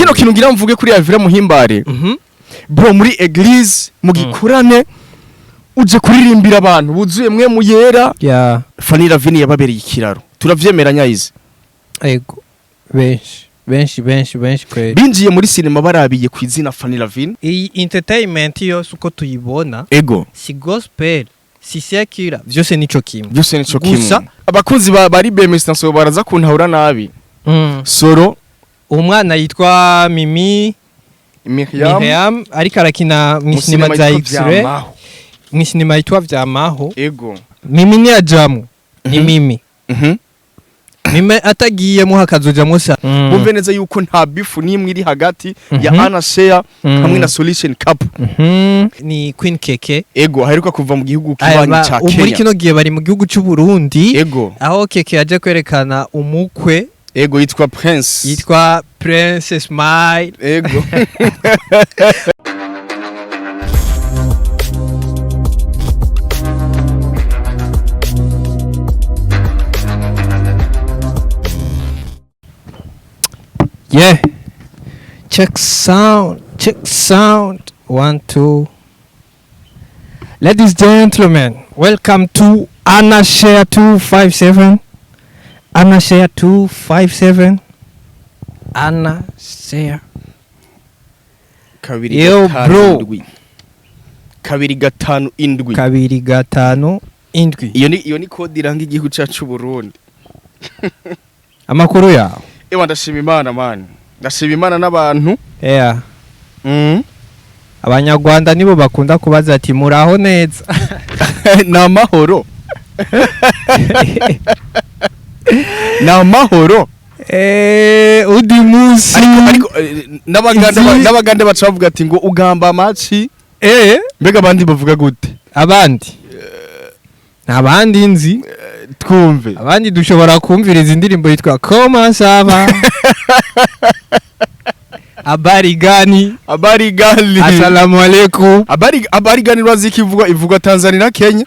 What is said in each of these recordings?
Kino kintu ngira mvuge kuri Alvera Muhimbare, bro, muri église mu gikorane uje kuririmbira abantu buzuye mwe mu yera. Fanny Lavine yababereye ikiraro, turavyemeranya izi. Ego, benshi benshi benshi benshi kweli. Binjiye muri sinema barabiye ku izina Fanny Lavine. Iyi entertainment yose uko tuyibona, si gospel, si secular, vyose nico kimwe. Byose nico Gusa- kimwe. Abakunzi ba bari BMS na baraza kuntahura nabi. Soro. Umwana yitwa Mimi. Miriam. Miriam ariko arakina mu mu sinema za yitwa X-ray. Vyamaho. Mu sinema yitwa Vyamaho. Mimi ntiyajamwo ni Mimi. Mimi atagiyemo hakazojamwo sa. Bumve neza yuko nta bifu n'imwe iri hagati ya Anna Share hamwe na Solution Cup. Ni Queen Keke. Ego, aheruka kuva mu gihugu Aya kibanyi ca muri Kenya. kino gihe bari mu gihugu cy'u Burundi, aho Keke yaje kwerekana umukwe. Ego, yitwa Prince. Yitwa Prince Smile. Ego. Yeah, check sound, check sound, one two. Ladies, gentlemen, welcome to Anna Share 257, Anna Share 257, Anna Share. Kabiri Yo, gatanu bro. indwi. 257. 257. Iyo ni code iranga igihugu cacu Burundi. Amakuru yawe? Ewa, ndashima Imana man, ndashima Imana n'abantu. Abanyarwanda nibo bakunda kubaza ati muraho neza. Ni amahoro, ni amahoro. Undi munsi. Ariko n'abaganda n'abaganda baca bavuga ati ngo ugamba amaci. Mbega abandi bavuga gute? Abandi nta bandi nzi. Twumve. Abandi dushobora kumviriza indirimbo yitwa Koma Sava, Habari gani? Habari gani? Asalamu alaikum. Habari gani urazi ko ivugwa Tanzania na Kenya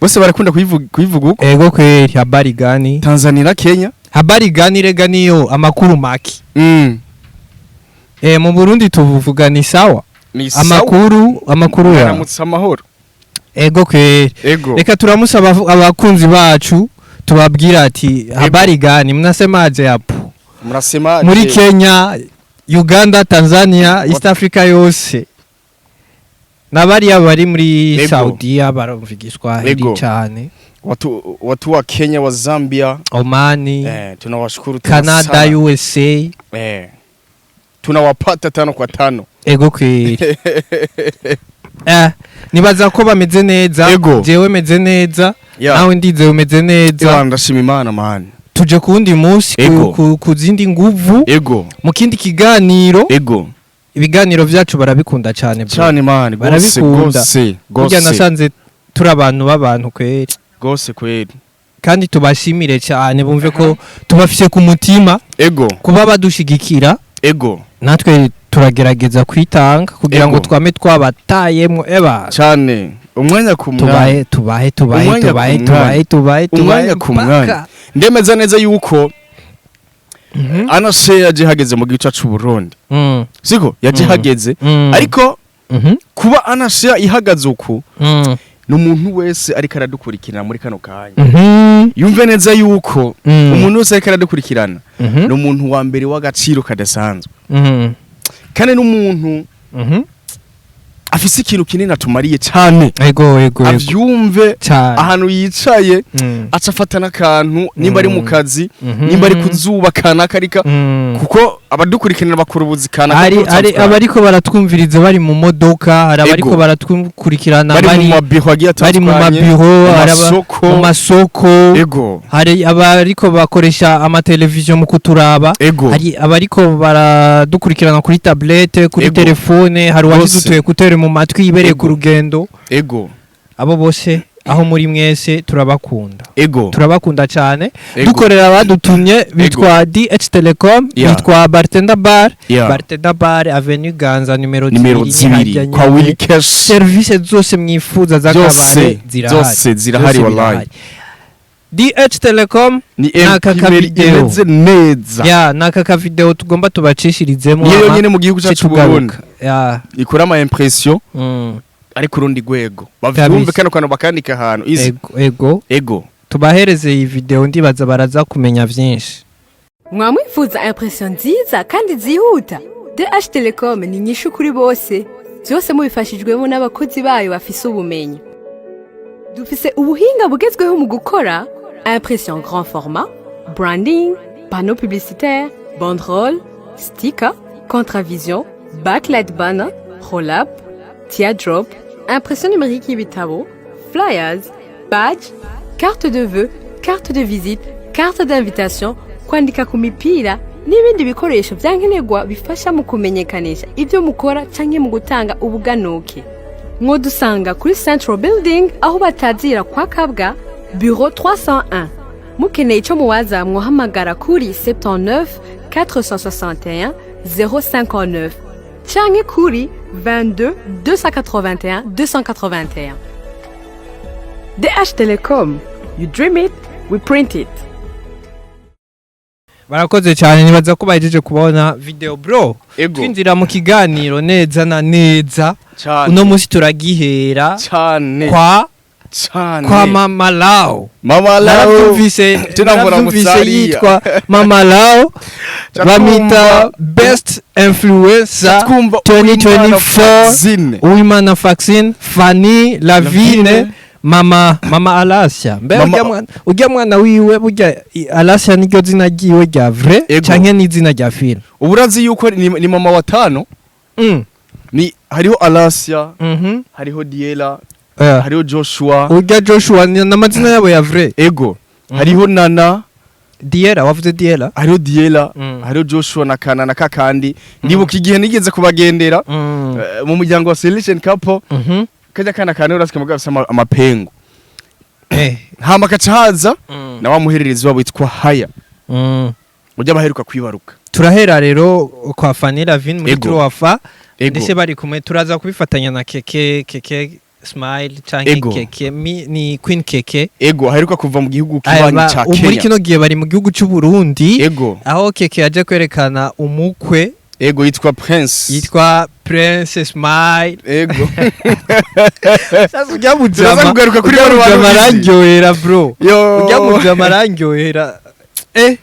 bose barakunda kuyivuga uko. Ego kweli, habari gani. Tanzania na Kenya. Habari gani rega niyo amakuru maki. Mu Burundi tuvuga ni sawa. Ni sawa. Amakuru ya Aramutse amahoro. Ego kweli. Ego. Reka turamutse abakunzi bacu, tubabwira ati habari gani, mnasemaje hapo? Murasema. Muri Kenya, Uganda, Tanzania, East Africa yose n'abariya bari muri Saudiya barumva Igiswahili cyane. Watu wa Kenya, wa Zambia, Omani, tunawashukuru tena Canada, sana. USA. Tunawapata tano kwa tano. Ego kweli. Nibaza ko bameze neza. Jewe meze neza, nawe ndizeye umeze neza. Ewa, ndashima Imana man. Tuje ku wundi munsi ku zindi nguvu, mu kindi kiganiro. Ibiganiro vyacu barabikunda cyane, bro. Cyane man, gose. Barabikunda. Gose. Burya Gose. nasanze turi abantu b'abantu kweri. Gose kweli. Kandi tubashimire cyane, bumve ko tubafise ku mutima, kuba badushigikira. Natwe turagerageza kwitanga kugira ngo twame twabatayemwo eba. Cyane, umwanya ku mwanya. Tubahe, tubahe, tubahe. Umwanya ku Tubahe, mwanya. tubahe, tubahe, tubahe Umwanya ku mpaka. mwanya. Ndemeza neza yuko Anase yaje hageze mu gice c'u Burundi, siko yaje hageze, ariko kuba Anase ihagaze uku, ni umuntu wese ariko aradukurikirana muri kano kanya yumve neza yuko umuntu wese ariko aradukurikirana ni umuntu wa mbere w'agaciro kadasanzwe, kandi n'umuntu afise ikintu kinini atumariye cyane. Ego, ego, ego. Avyumve. Cyane. Ahantu yicaye, aca afata n'akantu, nimba ari mu kazi, nimba ari ku zuba kanaka, ariko kuko abadukurikirana bakora ubuzi kanaka hari butandukanye. hari abariko baratwumviriza bari mu modoka, hari abariko baratwukurikirana bari mu bari mabiro agiye bari mu atandukanye, mabiro, mu hari masoko. mu masoko, hari abariko bakoresha amateleviziyo mu kuturaba, hari abariko baradukurikirana kuri tablette, kuri telefone, hari uwashyize utu écouteurs mu matwi yibereye ku rugendo. Abo bose aho muri mwese turabakunda. Turabakunda cyane. Dukorera abadutumye bitwa DH Telecom, bitwa Bartender Bar. Bartender Bar, Avenue Ganza nimero nimero 2, 2 harya kwa nyene. Willy Cash. Serivisi zose mwifuza z'akabare Byose zirahari. Zose zirahari Byose wallahi. birahari. DH Telecom. Ni N'aka imprimeri kavideo. imeze neza. Ya, naka ka video tugomba tubacishirizemo. Niyo Hama yonyene mu gihugu ce cyacu Burundi tugaruka. Ya. Ikora ama impression ari ku rundi rwego, bavyumve. Kano kantu bakandika ahantu izi. Ego, ego. Ego. Tubahereze iyi video, ndibaza baraza kumenya vyinshi. Mwamwifuza impression nziza kandi zihuta? DH Telecom ni inyishu kuri bose, byose mubifashijwemo n'abakozi bayo bafise ubumenyi. Dufise ubuhinga bugezweho mu gukora impression grand format, branding, panneau publicitaire, banderole, sticker, contravision, backlight, banner, roll-up, teardrop, impression numérique y'ibitabo, flyers, badge, carte de vœux, carte de visite, carte d'invitation, kwandika ku mipira n'ibindi bikoresho byankenerwa bifasha mu kumenyekanisha ibyo mukora canke mu gutanga ubuganuke. Mwodusanga kuri Central Building, aho batazira kwa Kabwa, bureau 301. Mukeneye ico muwaza, mwohamagara kuri 79 461 059 canke kuri 22 281 281. DH Telecom, you dream it, we print it. Barakoze cyane, nibaza ko bahejeje kubona video, bro. Ego. Twinjira mu kiganiro neza na neza. Cyane. Uno munsi turagihera cyane kwa cyane kwa Mama Lao. Mama Lao. Narabyumvise. Tunamura Narabyumvise. Musalia. Yitwa Mama Lao. Bamwita best influencer Twumva 2024. Zine. Uwimana Faxine, Fanny Lavine. Lavine. Mama Alasia mbe urya mwana wiwe burya Alasia niryo zina ryiwe rya vrai Ego. canke n'izina rya film? Ubu urazi yuko ni mama watano. Ni hariho Alasia, hariho Diela, hariho Joshua. Urya Joshua ni n'amazina yabo ya vrai? Ego, hariho Nana. Diera, wavuze Diera? Hariho Diela, hariho Joshua na Kana na Kakandi. Ndibuka igihe nigeze kubagendera mu muryango wa Selection Couple, kajya kana kana urasika mugabo afise amapengu. Hama kaca haza na wa muhererezi wabo witwa Haya, ujya baheruka kwibaruka. Turahera rero kwa Fanny Lavine muri Ego. Truwafa. Ego. Ndetse bari kumwe, turaza kubifatanya na Keke, Keke Smile canke Ego. Keke ni Queen Keke. Ego, aheruka kuva mu gihugu Aya, kibanyi ca ubu muri Kenya. kino gihe bari mu gihugu cy'u Burundi, aho Keke yaje kwerekana umukwe. Ego, yitwa Prince. Yitwa Prince Smile. Ego. Sasa ujya Turaza mujama kugaruka kuri ujya bano bantu mujama bizi. arandyohera, bro. Yo. Ujya mujama arandyohera, eh.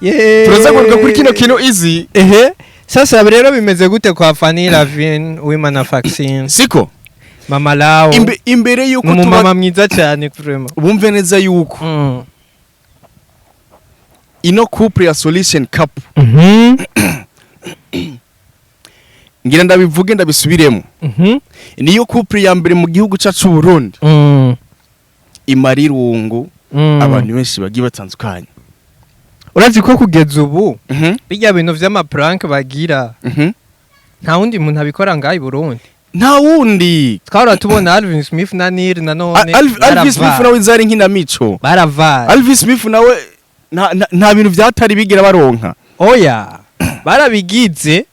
Yeah. Turaza kugaruka kuri kino kintu izi. Ehe, sasa rero bimeze gute kwa Fanny Lavine, Uwimana Vaccine? Siko. Mama Lao? Imbere yuko ni tuba umumama mwiza cyane vraiment. Bumve neza yuko ino couple ya Solution Couple, ngira ndabivuge ndabisubiremo, niyo couple ya mbere mu gihugu cyacu Burundi imara irungu abantu benshi bagiye batandukanye. Urazi ko kugeza ubu bijya bintu vy'amaprank bagira, nta wundi muntu abikora ngaha i Burundi? Nta wundi. Twahora tubona Alvin Smith na Neil na none Alvin Smith nawe zari nkinamico. Baravaye. Alvin Smith nawe nta bintu vyatari bigira baronka. Oya, barabigize.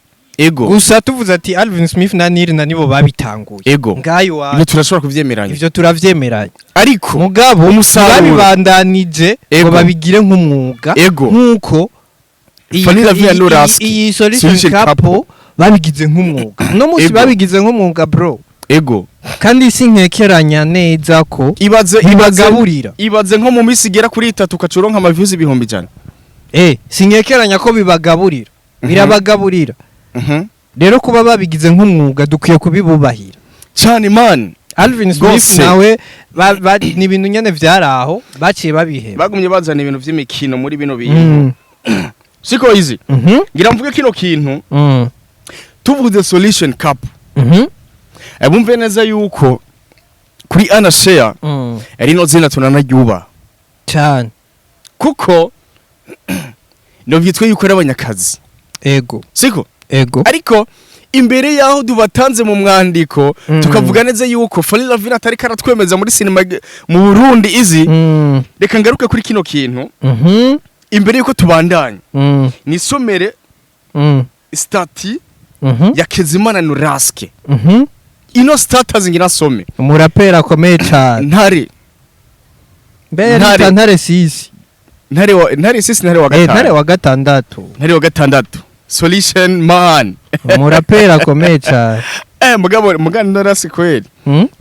Gusa tuvuze ati Alvin Smith na Neil na nibo babitanguye ngayo Ibyo turashobora kuvyemeranya. Ivyo turavyemeranya. Ariko mugabo umusaruro. babibandanije ngo babigire nk'umwuga, nk'uko Fanny Lavine Nuraski. iyi Solution Solution Couple Couple. babigize nk'umwuga uno munsi. Babigize nk'umwuga, bro. Kandi sinkekeranya neza ko Ibaze, ibaze, bibagaburira. Ibaze nko mu minsi igera kuri 3 ukacuronka ama views 100,000. Sinkekeranya ko bibagaburira. Birabagaburira. Rero kuba babigize nk'umwuga, dukwiye kubibubahira. Cyane, man. Alvin Smith nawe ni ibintu nyene vyari aho, baciye babiheba. Bagumye bazana ibintu vy'imikino muri bino bintu. Siko izi. Ngira mvuge kino kintu, tuvuze Solution Couple, bumve neza yuko kuri Ana Share rino zina tunanaryuba Cyane. kuko no vyitwa yuko ari abanyakazi. Siko? Ego. Ariko imbere yaho dubatanze mu mwandiko, tukavuga neza yuko Fanny Lavine atari karatwemeza muri sinema mu Burundi izi, reka ngaruke kuri kino kintu imbere yuko tubandanya, nisomere statut ya Kezimana Nuraske. Ino status ngira nsome. Umuraperi akomeye cyane. Ntare. Mbe Ntare. yari Ntare sisi. Ntare wa Ntare sisi, Ntare wa Ntare gatanu. wa gatandatu. Ntare wa gatandatu, Solution Man. Umuraperi akomeye cyane. Mugabo mugani Norasi kweli.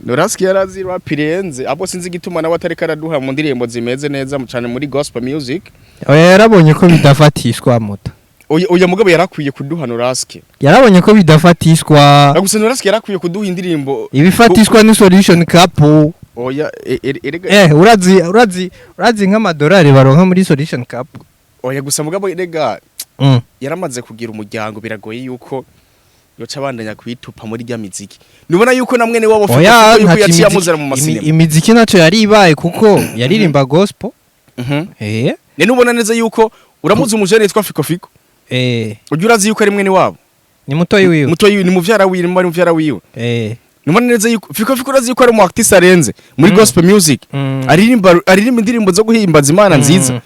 Norasi yarazi rap irenze, abo sinzi igituma nawe atari karaduha mu ndirimbo zimeze neza cyane muri gospel music. Oya, yarabonye ko bidafatishwa muta. Oya, mugabo yarakwiye kuduha Noraski. Yarabonye ko bidafatishwa. Gusa Noraski yarakwiye kuduha indirimbo. Ibifatishwa ni Solution Couple. Oya, erega. Urazi nk'amadolari baronka muri Solution Couple. Oya, gusa mugabo erega yaramaze kugira umuryango, biragoye yuko yoca abandanya kwitupa muri rya miziki. Nubona yuko namwe ni wabo Oya, yuko nta yaciye amuzana mu masinema. Imiziki naco yari ibaye kuko yaririmba gospel. Ne nubona neza yuko uramuzi umujene yitwa Fiko Fiko. Ujya urazi yuko ari mwene wabo. Ni mutoyi wiwe. Muto yiwe, ni muvyara wiwe, ni muvyara wiwe. Nubona neza yuko Fiko Fiko urazi yuko ari umu artiste arenze muri gospel music. Aririmba indirimbo zo guhimbaza Imana nziza.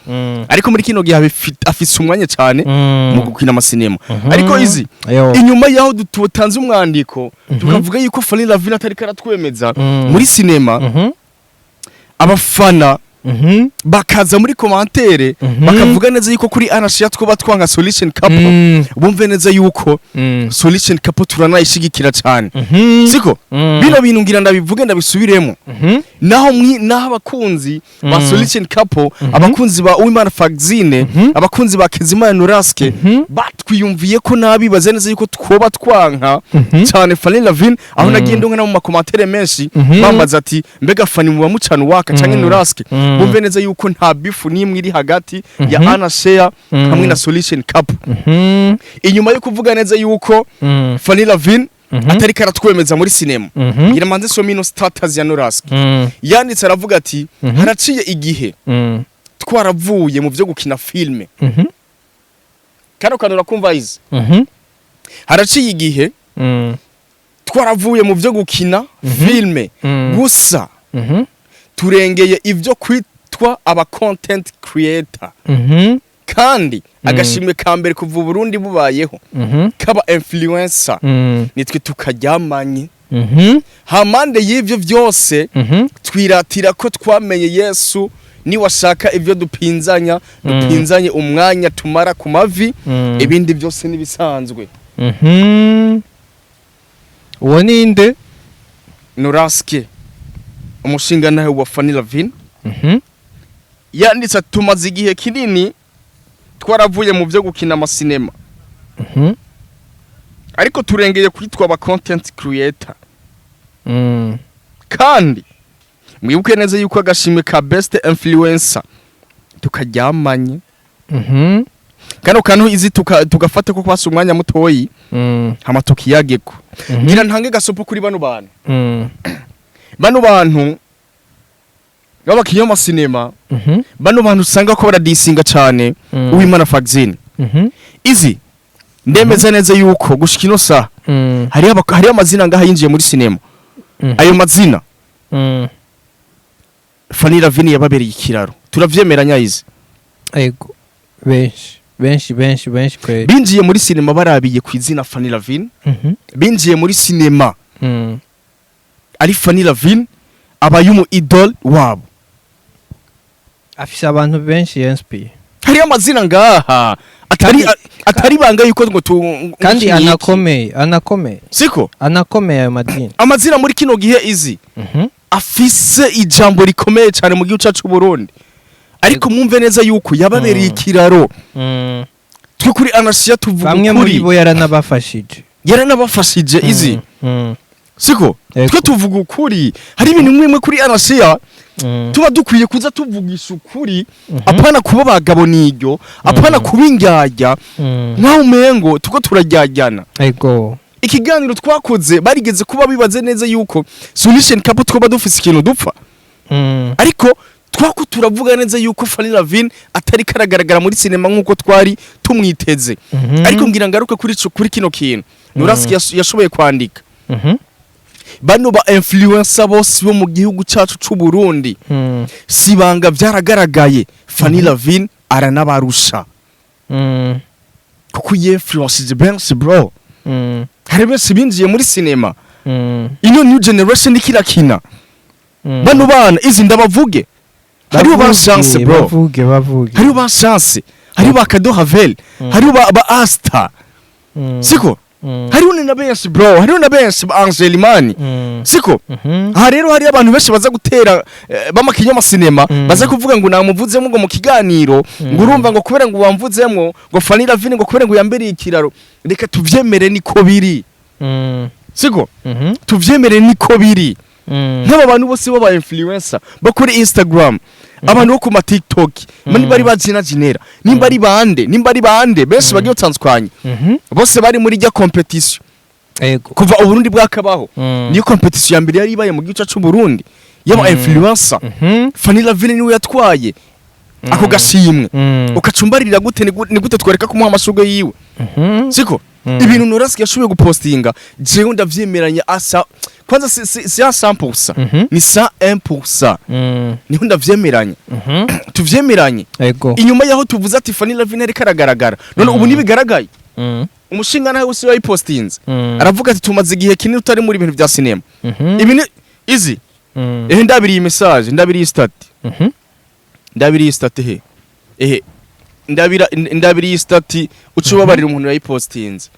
Ariko muri kino gihe afise umwanya cyane mu gukina amasinema. Ariko izi Ayo. inyuma yaho dutanze umwandiko tukavuga yuko Fanny Lavine atari karatwemeza muri sinema, abafana bakaza muri commentaire bakavuga neza yuko kuri Anashia twoba twanga Solution Couple. Bumve neza yuko Solution Couple turanayishigikira cyane. Siko bino bintu ngira ndabivuge, ndabisubiremo. Naho abakunzi ba Solution Couple, abakunzi ba Uwimana Fagzine, abakunzi ba Kezimana Nuraske batwiyumviye ko nabi, baze neza yuko twoba twanka cyane Fanny Lavine, aho nagiye ndonka no mu ma commentaires menshi bambaza ati: "Mbega Fanny muba mucana uwaka canke Nuraske?" Bumve neza yuko nta beef n'imwe iri hagati ya Anna Share hamwe na Solution Couple. Inyuma yo kuvuga neza yuko Fanny Lavine atari karatwemeza muri sinema, ngira manze some ino status ya Nuraske. Yanditse aravuga ati: "Haraciye igihe twaravuye mu byo gukina filme." Kano kantu urakumva izi? "Haraciye igihe twaravuye mu byo gukina filme, gusa turengeye ibyo kwitwa aba content creator, kandi agashimwe ka mbere kuva Burundi bubayeho kaba influencer nitwe tukaryamanye. Hamande y'ivyo vyose, twiratira ko twamenye Yesu. Niwashaka ibyo dupinzanya, dupinzanye umwanya tumara ku mavi, ibindi byose nibisanzwe." Uwo ninde? Nuraske, umushinga nawe wa Fanny Lavine, yanditse ati: "Tumaze igihe kinini twaravuye mu byo gukina amasinema, ariko turengeye kwitwa aba content creator, kandi mwibuke neza yuko agashimwe ka best influencer tukaryamanye." Kano kantu izi tugafata ko kwasa umwanya mutoyi, hama tukiyageko. Ngira ntange gasopo kuri bano bantu, bano bantu b'abakinnyi b'amasinema, bano bantu usanga ko baradisinga cane Uwimana Fagzine. Izi ndemeza neza yuko gushika ino saha hariho amazina ngaha yinjiye muri sinema. Ayo mazina, Fanny Lavine yababereye ikiraro, turavyemeranya izi? Ego, benshi benshi benshi benshi kweli. Binjiye muri sinema barabiye ku izina Fanny Lavine. Binjiye muri sinema ari Fanny Lavine abaye umu idol wabo. Afise abantu benshi inspire. Hariho amazina ngaha atari atari banga yuko ngo tu Kandi ngo iki. anakomeye, anakomeye. Siko? Anakomeye ayo mazina. Amazina muri kino gihe izi afise ijambo rikomeye cyane mu gihugu cyacu Burundi, ariko mwumve neza yuko yababereye ikiraro. Twe kuri Anasiya tuvuga Bamwe muri ukuri. bo yaranabafashije. Yaranabafashije izi. Siko? Ego. Twe tuvuga ukuri. Hari ibintu bimwe kuri Anasiya tuba dukwiye kuza tuvugisha ukuri, apana kuba abagabo niryo, apana kuba indyarya, nkaho umengo tuko turaryajyana. Ego. Ikiganiro twakoze barigeze kuba bibaze neza yuko Solution Couple twaba dufise ikintu dupfa, ariko twako turavuga neza yuko Fanny Lavine atari karagaragara muri sinema nkuko twari tumwiteze. Ariko ngira ngaruke kuri kino kintu Nuraski yashoboye kwandika. Bano ba influencer bose bo mu gihugu cacu c'u Burundi, sibanga byaragaragaye, Fanny Lavine aranabarusha kuko yinfluencije benshi bro. Hari benshi binjiye muri sinema. Ino new generation ikirakina, bano bana izi ndabavuge. Hariho ba Bavuge, Chance, bro. Bavuge, bavuge. Hariho ba Chance, hariho ba Kado Havel, hariho ba Asta, siko? Hariho na benshi, bro, hariho na benshi, ba Angelimani, siko? Aha rero hari abantu benshi baza gutera bamakinya amasinema, baza kuvuga ngo namuvuzemo ngo mu kiganiro, ngo urumva ngo kubera ngo wamvuzemo ngo Fanny Lavine, ngo kubera ngo yambereye ikiraro. Reka tuvyemere, niko biri, siko? Tuvyemere, niko biri. Nk'aba bantu bose b'aba influencer bo kuri Instagram, abantu bo ku ma TikTok, nimba ari ba Gina Ginera, nimba ari bande, nimba ari bande, benshi bagiye batandukanye, bose bari muri rya competition. Kuva Uburundi bwakabaho, niyo competition ya mbere yari ibaye mu gice cy'u Burundi y'aba influencer. Fanny Lavine niwe yatwaye ako gashimwe. Ukacumbarira gute? Ni gute twereka kumuha amashurwe yiwe, siko? Ibintu Norasi yashoboye gupostinga, jewe ndavyemeranya asa kwanza si à 100%, ni 101%, niho ndavyemeranya. Tuvyemeranye. Inyuma yaho tuvuze ati Fanny Lavine ariko aragaragara none, ubu ntibigaragaye. Umushinga nawe wose yayipostinze, aravuga ati tumaze igihe kinini utari muri ibintu vya sinema. Ibi ni izi. Ehe, ndabiriye iyi message, ndabiriye statut, ndabiriye statut he, ehe, ndabiriye statut. Uca ubabarira umuntu yayipostinze,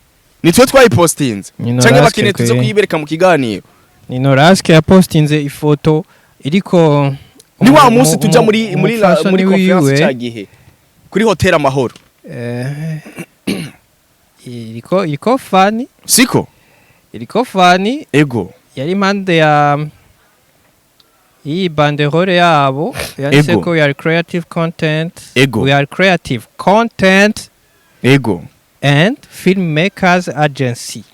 ni twe twayipostinze Ni canke Noraske bakeneye tuze kwe. kuyibereka mu kiganiro. Ni Noraske yapostinze ifoto iriko Ni wa munsi tuja muri umupfasoni conference wiwe. ca gihe kuri Hotel Amahoro. Iriko Fanny. Siko? Iriko Fanny. Yari impande ya iyi banderole yabo yanditse ko we are creative content, we are creative content and filmmakers agency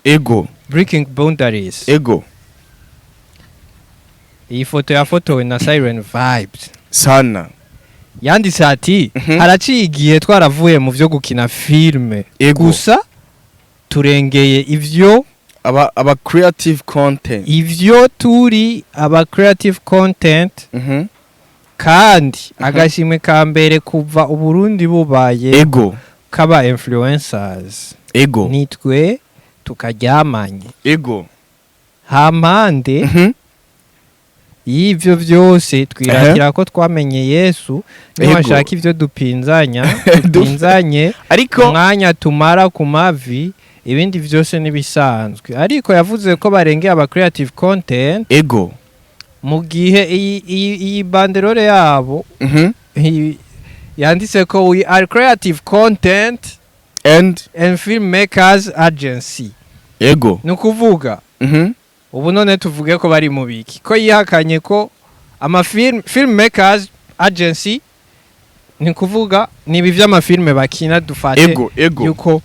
breaking boundaries. Iyi foto yafotowe na Siren Vibes. Sana. Yanditse ati haraciye igihe twaravuye mu vyo gukina filme, gusa turengeye ivyo. Aba creative content. Ivyo turi aba creative content, kandi agashimwe ka mbere kuva Uburundi bubaye kaba influencers, nitwe tukaryamanye. Hampande y'ivyo vyose twiratira ko twamenye Yesu. Niwashaka ivyo dupinzanya, dupinzanye Ariko umwanya tumara ku mavi, ibindi vyose nibisanzwe. Ariko yavuze ko barengeye aba creative content, mu gihe iyi banderole yabo yanditse ko we are creative content and and filmmakers agency. Ni ukuvuga ubu none tuvuge ko bari mu biki, ko yihakanye ko ama filmmakers agency, ni kuvuga ni ibi vy'amafilme bakina, dufate ego ego yuko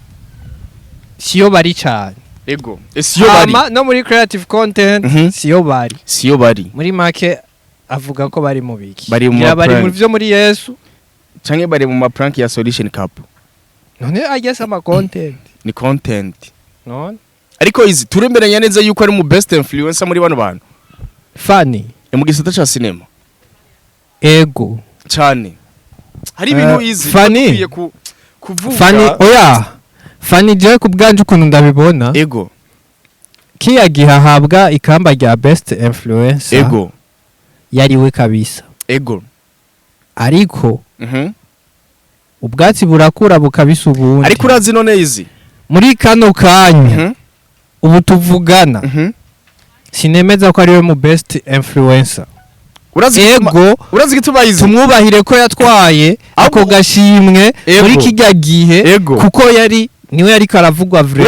siyo bari cyane. Ego, siyo bari. Hama no muri creative content siyo bari. Siyo bari. Muri make avuga ko bari mu biki? Bari mu Ngira bari mu prank. vyo muri Yesu. Canke bari mu ma prank ya Solution Cup. None agese ama content? Ni content. None Ariko izi turemeranya neza yuko ari mu best influencer muri bano bantu. Funny. Ni mu gisata ca cinema. Ego. Cyane hari ibintu izi Fanny. dukwiye kuvuga. Fanny, oya, Fanny, jewe ku bwanje ukuntu ndabibona, kiya gihe ahabwa ikamba rya best influencer, yariwe kabisa. Ariko ubwatsi burakura bukabisa ubundi. Ariko urazi none izi Muri kano kanya, ubu tuvugana, sinemeza ko ariwe mu best influencer. Urazi Ego. Urazi igituma izi Tumwubahire ko yatwaye ako gashimwe muri kijya gihe, kuko yari niwe yariko aravugwa vrai.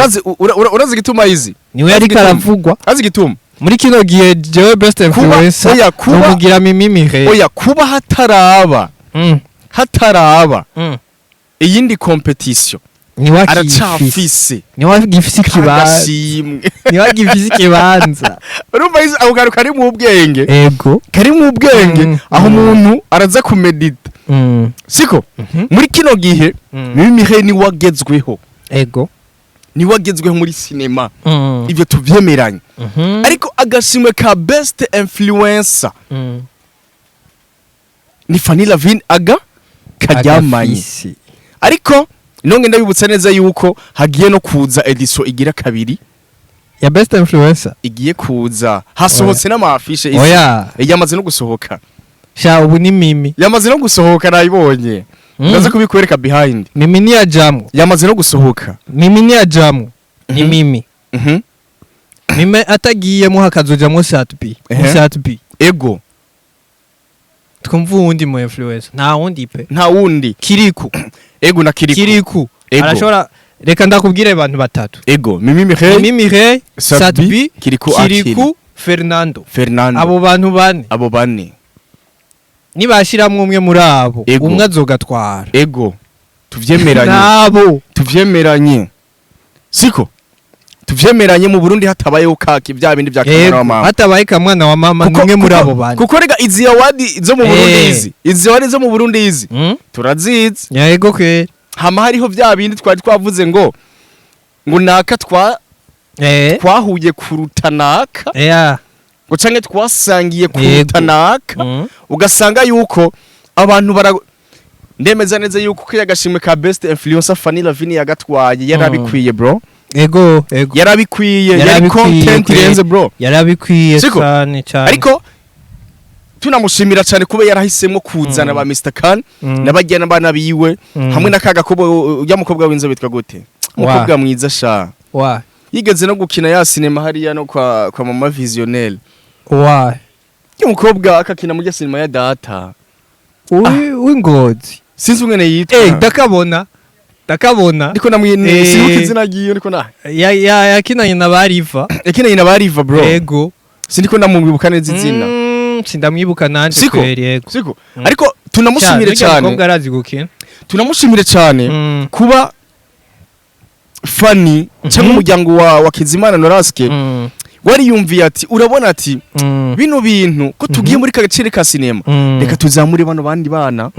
Urazi igituma izi Niwe yariko igituma? aravugwa. Urazi igituma? Muri kino gihe jewe best influencer Oya, kuba numugira Mimi. Oya, kuba hataraba hataraba iyindi competition, Niwe akifise. aracafise Niwe agifise ikibanza. agashimwe. Niwe agifise ikibanza. Urumva izi ako kantu kari mu bwenge, kari mu bwenge, aho umuntu araza kumedita, siko? Muri kino gihe Mimi Mireille ni wagezweho, ni wagezweho muri cinema, ivyo tuvyemeranye. Ariko agashimwe ka best influencer ni Fanny Lavine aga karyamanye. Agafise. Ariko nonge ndabibutsa neza yuko hagiye no kuza edition igira kabiri ya best influencer. Igiye kuza, hasohotse n'ama affiche. Oya. Yamaze no gusohoka. Sha, ubu ni Mimi. Yamaze no gusohoka, nayibonye. Ndaza kubikwereka behind. Mimi ntiyajamwo. Yamaze no gusohoka. Mimi ntiyajamwo, ni Mimi. Mimi atagiyemo, hakazojamwo Sat-B. Sat-B. Ego. Twumva uwundi mu influencer, nta wundi pe. Nta wundi. Kiriku. Ego, na Kiriku. Kiriku. Ego. Arashobora, reka ndakubwire abantu batatu. Ego, Mimi Mireille, Mimi Mireille, Sat-B, Sat-B, Kiriku. Kiriku Fernando. Fernando. Abo bantu bane. Abo bane. Nibashiramwo umwe muri abo, umwe azogatwara. Ego, tuvyemeranye. Nabo. Tuvyemeranye, siko? Tuvyemeranye, mu Burundi hatabayeho kaki bya bindi bya kamwana wa mama. Hatabaye kamwana wa mama, numwe muri abo bane. Kuko rega izi award zo mu Burundi, izi award zo mu Burundi izi turazizi. Yego kwe. Hama hariho bya bindi twari twavuze ngo naka twa twahuye kuruta naka, ngo canke twasangiye kuruta naka. Ugasanga yuko abantu bara ndemeza neza yuko kiriya gashimwe ka best influencer Fanny Lavine yagatwaye, yarabikwiye bro. Ego. Yarabikwiye, yari Yarabikwiye, content kwe. irenze bro. Yarabikwiye. Siko? Cyane cyane. Ariko tunamushimira cyane kuba yarahisemo kuzana ba Mr Khan n'abajyana abana biwe, hamwe na kaga kubo ujya mukobwa w'inzobe witwa gute, umukobwa mwiza sha, wa yigeze no gukina ya sinema hariya no kwa mama Visionnaire. Wa Umukobwa akakina muri ya sinema ya data. W'ingozi. Sinzi umwene yitwa. Ndakabona, ndakabona. Ndiko namwe sinuka izina ryiwe, ndiko na Ya yakinanye na bariva. Yakinanye na bariva bro. Ego. Sindiko ndamwibuka neza izina. Sindamwibuka nanje. Siko? Kweri, yego. Siko? Ariko tunamushimire Cyane, cyane. umukobwa arazi gukina. Tunamushimire cyane kuba Fanny cyangwa umuryango wa Kizimana Noraske wariyumviye ati urabona ati bino bintu ko tugiye muri kagaciro ka sinema, reka tuzamure bano bandi bana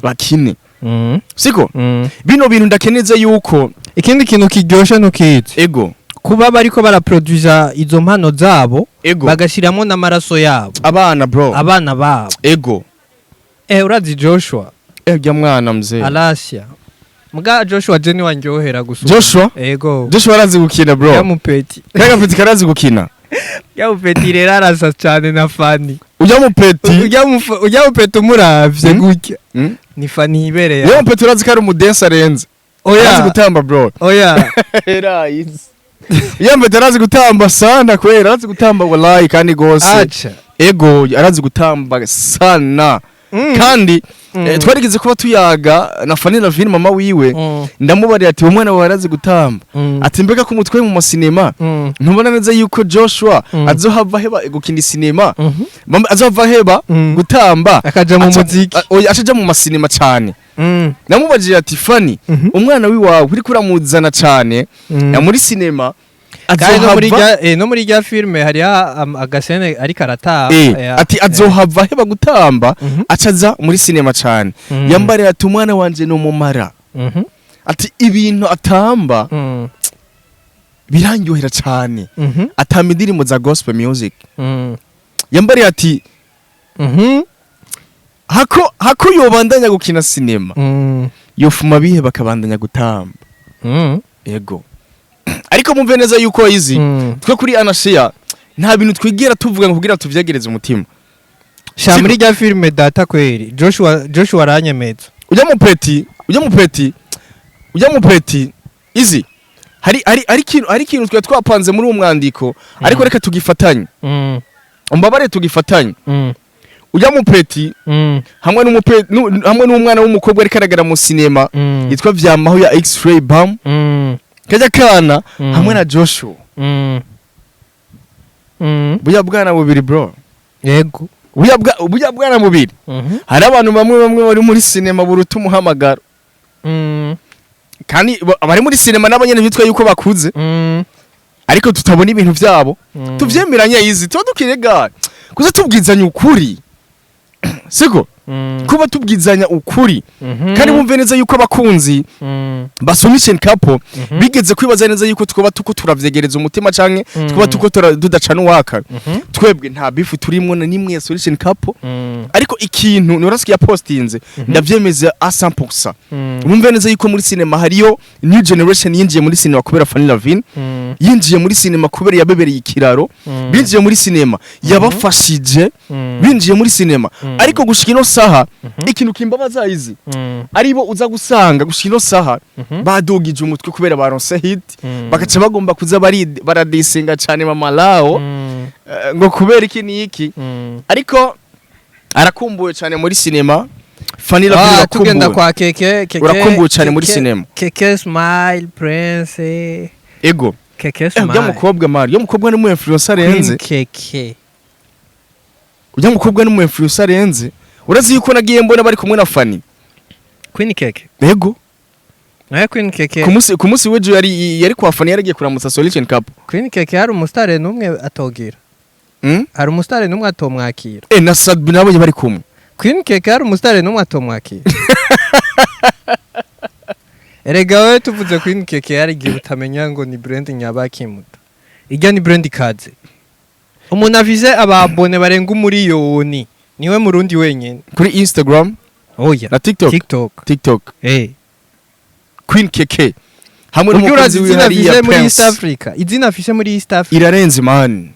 bakine. Siko? Bino bintu ndakeneze yuko Ikindi kintu kiryoshe ntukizi? Ego. Kuba bariko baraproduza izo mpano zabo, bagashiramo n'amaraso yabo. Abana bro. Abana babo. Ego. Urazi Joshua? Ujya mwana mzee. Alasia muga Joshua je niwandyohera gusa. Joshua. Ego. Joshua arazi gukina bro. Yamupeti. Kaga peti karazi gukina. Yamupeti rero arasa cyane na Fani. Ujya mupeti. Ujya mupeti umuravye gutya, ni Fani yibereye. Ujya mupeti urazi ko ari umudensi arenze. Arazi Oya. gutamba bro. Oya. Erayizi. Ujya mupeti arazi gutamba sana kwera, arazi gutamba wallahi kandi gose. Aca. Ego, arazi gutamba sana. Kandi twarigeze kuba tuyaga na Fanny Lavine, mama wiwe, ndamubarira ati umwana wawe arazi gutamba. Ati mbega ko umutwe mu masinema, ntubona neza yuko Joshua azohava heba gukina sinema? Mama, azohava heba gutamba akaja mu muziki. Oya, acaja mu masinema cyane. Namubajije ati Fanny, umwana wiwawe uriko uramuzana cyane ya muri sinema, Kandi no muri azohava rya no muri rya filme hari agasene ariko arataha. Ati azohava heba gutamba, acaza muri sinema cyane. Yambarira ati umwana wanje ni umumara. Ati ibintu atamba birandyohera cyane. Atamba indirimbo za gospel music. Yambariye ati hako yobandanya gukina sinema, yofuma bihe bakabandanya gutamba. Ego, ariko mumve neza yuko izi twe kuri Anashia nta bintu twigira tuvuga ngo kugira tuvyegereze umutima. Sha. Siko. Muri rya filme data kweri Joshua aranyemeza. Ujya mupeti izi hari ikintu twe twapanze muri uwo mwandiko, ariko reka tugifatanye. Umbabare tugifatanye. Ujya mupeti hamwe n'umupe hamwe n'umwana w'umukobwa ariko aragara mu sinema yitwa Vyamaho ya X-Ray Bam, kajya kana hamwe na Joshua. Buya bwana bubiri bro. Yego. Buya bwana bubiri. Hari abantu bamwe bamwe bari muri sinema buruta umuhamagaro. Kandi abari muri sinema nabo nyene bitwa yuko bakuze, ariko tutabona ibintu vyabo. Tuvyemeranye izi tuba dukirega kuza tubwizanya ukuri, siko? Kuba tubwizanya ukuri, kandi bumve neza yuko abakunzi ba Solution Couple bigeze kwibaza neza yuko twoba tuko turavyegereza umutima canke twaba tuko tudacana uwaka. Twebwe nta beef turimwo na nimwe ya Solution Couple, ariko ikintu Norasiki yapostinze ndavyemeza a 100%. Bumve neza yuko muri cinema hariyo new generation yinjiye muri cinema kubera Fanny Lavine, yinjiye muri cinema kubera yabebereye ikiraro, binjiye muri cinema yabafashije, binjiye muri cinema. Ariko gushika ino saha, ikintu kimbabaza izi aribo uza gusanga gushika ino saha badugije umutwe kubera baronse hit, bagaca bagomba kuza baradisinga cane Mama Lao, ngo kubera iki niki. Ariko arakumbuwe cyane muri cinema Fanny Lavine. Ah, tugenda Urakumbuwe. kwa Keke. Keke. Urakumbuwe cyane muri Keke- cinema. Keke Smile Prince. Ego. Keke Ujya Smile. mukobwa mari, ujya mukobwa ni mu influencer arenze. Queen Keke. Ujya mukobwa ni mu influencer arenze. Urazi yuko nagiye mbona bari kumwe na Fanny? Queen Keke. Ego. Nawe Queen Keke. Ku munsi w'ejo yari kwa Fanny, yaragiye kuramutsa Solution Couple. Queen Keke hari umusitari n'umwe atogira? Hari umusitari n'umwe atomwakira? Na Sadbi nabonye bari kumwe. Queen Keke hari umusitari n'umwe atomwakira? Erega wowe, tuvuze Queen Keke hari igihe utamenya ngo ni brand nyabakimuta. Ijya ni brand ikaze. Umuntu afise ababone barenga 1 miliyoni niwe murundi wenyine. Kuri Instagram? Oya. Na TikTok? TikTok. TikTok. Queen Keke hamwe Urya urazi n'umukunzi wiwe izina hariya afise muri East Prince. Africa, izina afise muri East Africa? Irarenze man.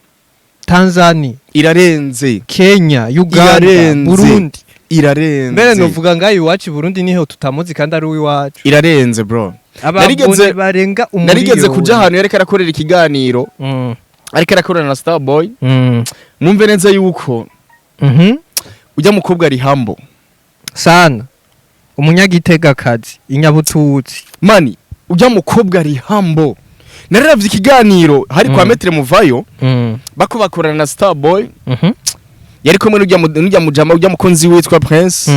Tanzania, Irarenze. Kenya, Uganda, Irarenze. Burundi. Irarenze. Mbere novuga ngaho iwacu i Burundi niho tutamuzi kandi ari uw'iwacu. Irarenze bro. Ababone barenga 1 miliyoni. Narigeze kuja ahantu yariko arakorera ikiganiro, ariko arakorana na Starboy. Mwumve neza yuko ujya mukobwa ari humble. Sana, umunyagitegakazi, inyabututsi. Mani, ujya mukobwa ari humble. Nararavye ikiganiro hari kwa Metre Muvayo, bako bakorana na Starboy, yari kumwe n'ujya mujama, ujya mukunzi witwa Prince.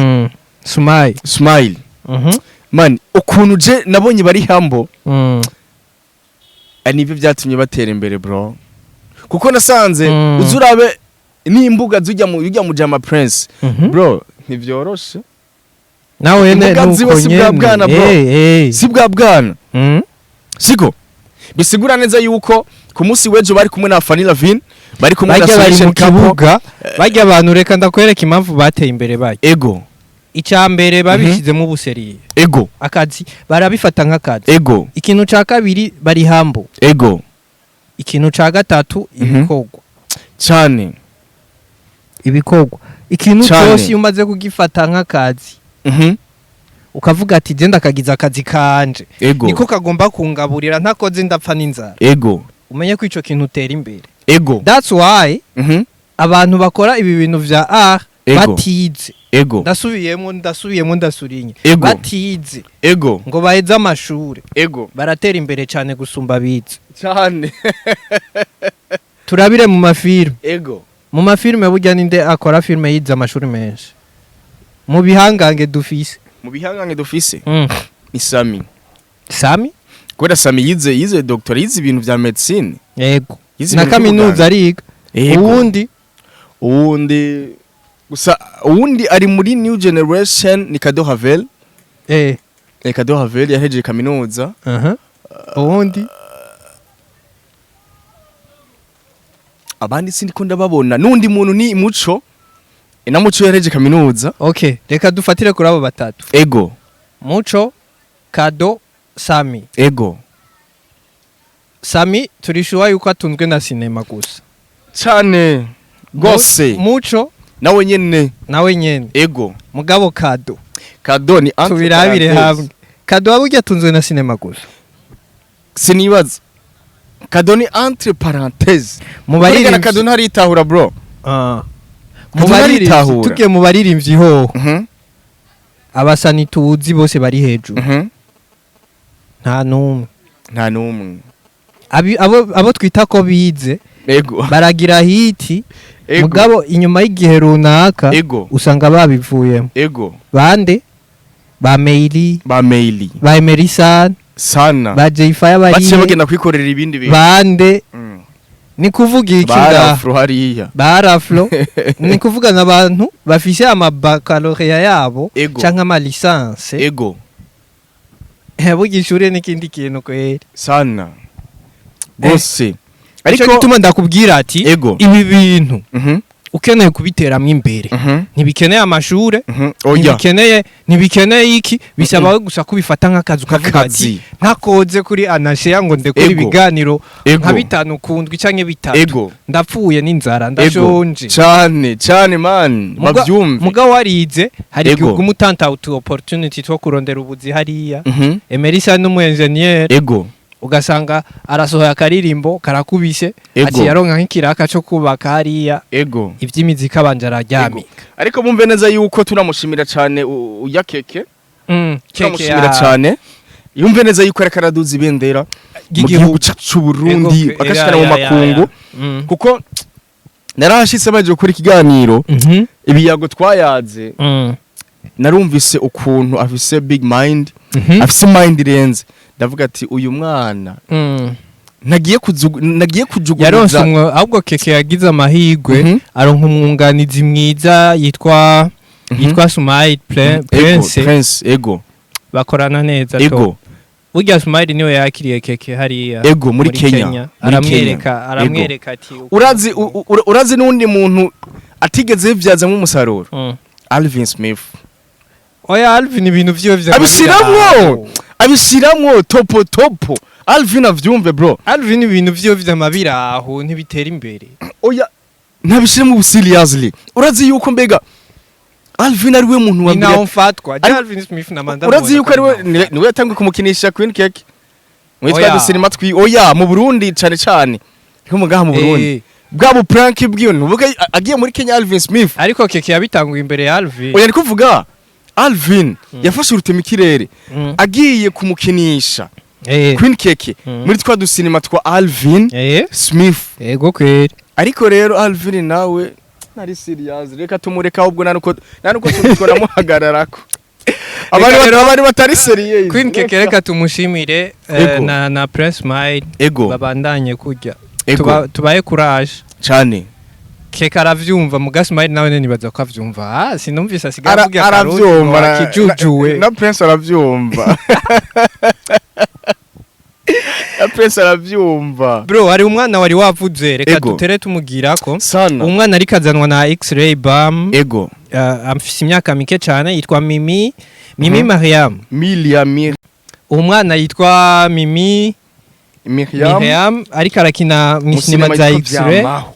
Smile. Smile. Mani, ukuntu je nabonye bari humble, nibyo byatumye batera imbere bro, kuko nasanze uzurabe n'imbuga zujya mu ujya mujama Prince, bro, ntivyoroshe. Nawe Imbuga nuko ziwe si bwa nyene. bwana, bro. Si bwa bwana. Siko bisigura neza yuko ku munsi w'ejo bari kumwe na Fanny Lavine, bari kumwe na Bajya bari mu Solution Couple. kibuga, bajya abantu, reka ndakwereka impamvu bateye imbere bajya. Icya mbere, babishyizemo ubuseriye. Akazi barabifata nk'akazi. Ikintu cya kabiri, bari humble. Ikintu cya gatatu, ibikorwa. Cyane. Ibikorwa, ikintu Cane. cyose iyo umaze kugifata nk'akazi, ukavuga ati genda akagize akazi kanje, niko kagomba kungaburira, ntakoze ndapfa n'inzara, umenye ko ico kintu utera imbere. That's why abantu bakora ibi bintu vya art batize, ndasubiyemo, ndasubiyemo, ndasurinye, batize ngo baheze amashure, baratera imbere cyane gusumba abize. Cyane. Turabire mu mafilme. Mu mafilme burya ninde akora filme yize amashuri menshi mu bihangange dufise? Mu bihangange dufise ni Sami. Sami. Kubera Sami yize doctor, yize ibintu vya medicine. Yize Na ibintu kaminuza by'ubuganga. ariga. Uwundi? Uwundi gusa, uwundi ari muri new generation ni Kado Havel. Kado Havel yahejeje kaminuza. Aha, uwundi? Abandi sindiko ndababona. N'undi muntu ni Muco. Na Muco yahejeje kaminuza. Okay, reka dufatire kuri abo batatu. Muco, Kado, Sami. Sami turishuwa yuko atunzwe na sinema gusa. Cyane gose. Muco? Nawe nyene. Nawe nyene. Mugabo Kado? Kado ni entre Tubirabire parenthèses. hamwe, Kado waba ujya atunzwe na sinema gusa? Sinibaza. Kado ni entre parenthèses. Mu Barigana. baririmbyi Kado ntaritahura bro. Mu Kado baririmbyi ntaritahura. Tugiye mu baririmbyi hoho, abasani tuzi bose bari hejuru, nta n'umwe. Nta numwe. Abo twita ko bize baragira hit, mugabo inyuma y'igihe runaka usanga babivuyemo. Bande ba Meili? Ba Meili. Ba Emerson? Sana. Ba Jay-Fire Baciye bari bagenda kwikorera ibindi bintu. Bande? Ni kuvuga iki ngaha? Barafro hariya. Barafro ni kuvuga n'abantu bafise ama baccalauréat yabo canke ama licence. Burya ishure n'ikindi kintu kweri. Sana gose. Ariko Ariko gituma ndakubwira ati ibi bintu ukeneye kubiteramwo imbere, ntibikeneye amashure, Oya. ntibikeneye iki, bisaba gusa kubifata nk'akazi, ukavuga ati Nk'akazi. ntakoze kuri Anasheya ngo ndekure ibiganiro nka bitanu kundwi canke bitatu, ndapfuye n'inzara, ndashonje. Cane cane, man, bavyumve. Muga warize, hari igihe uguma utanta utu opportunity two kurondera ubuzi hariya. Emerisa n'umu engineer, ugasanga arasohoye akaririmbo karakubise, ati yaronka nk'ikiraka co kubaka hariya, ivy'imiziki abanje araryamika. Ariko bumve neza yuko tunamushimira cane uya Keke. Tunamushimira cane, yumve neza yuko ariko araduza ibendera mu ry'igihugu. Gihugu cacu Burundi, agashikana mu makungu, kuko narahashitse baje gukora ikiganiro, ibiyago twayaze, narumvise ukuntu afise big mind, afise mind irenze. Ndavuga ati uyu mwana nagiye Yaronse kujuguruza. Umwe ahubwo Keke yagize amahirwe, aronka umwunganizi mwiza yitwa yitwa Sumail Prince. Prince, ego. Bakorana neza to. Burya Sumail niwe yakiriye Keke hariya Ego, muri Kenya. Muri aramwereka Kenya. aramwereka ati Urazi n'undi muntu atigeze yivyazamwo umusaruro? Alvin Smith. Oya, Alvin ibintu vyiwe vya Abishiramwo topo topo. Alvin avyumve, bro. Alvin ibintu vyiwe vy'amabiraho ntibitera imbere. Oya, ntabishiramo seriously. Urazi yuko mbega Alvin ari we muntu wa Ni mbere naho mfatwa je Alvin Smith na manda. Urazi yuko ari we niwe yatanguye kumukinisha Queen Cake mwitwa dusinema twi, oya, mu Burundi cane cane, nko mugaha mu Burundi, bwa bu prank bwiyo ntuvuga agiye muri Kenya Alvin Smith. Ariko Keke yabitanguye imbere ya Alvin. Oya, ni kuvuga Alvin yafashe urutema ikirere agiye kumukinisha Queen Cake muri twa dusinema twa Alvin Smith. Ego kweri. Ariko rero Alvin nawe nari serious, reka tumureka ahubwo nta nuko turamuhagararako abari abari batari serious. Queen Keke reka tumushimire, na Prince Smile, babandanye kurya. Tubaye courage. Cane. Keke aravyumva, muga Smile nawe nibaza ko avyumva. Ah, sinumvise asigaye avuga akarundi Aravyumva ngo akijujuwe. Na Prince aravyumva, na Prince aravyumva. Bro, hari umwana wari wavuze, reka dutere tumugirako. Sana. Umwana ariko azanwa na X-Ray Bam, afise imyaka mike cyane, yitwa Mimi Mariam. Milia Mir Uwo mwana yitwa Mimi Miriam. Miriam ariko arakina mu mu sinema sinema za yitwa X-Ray, Vyamaho.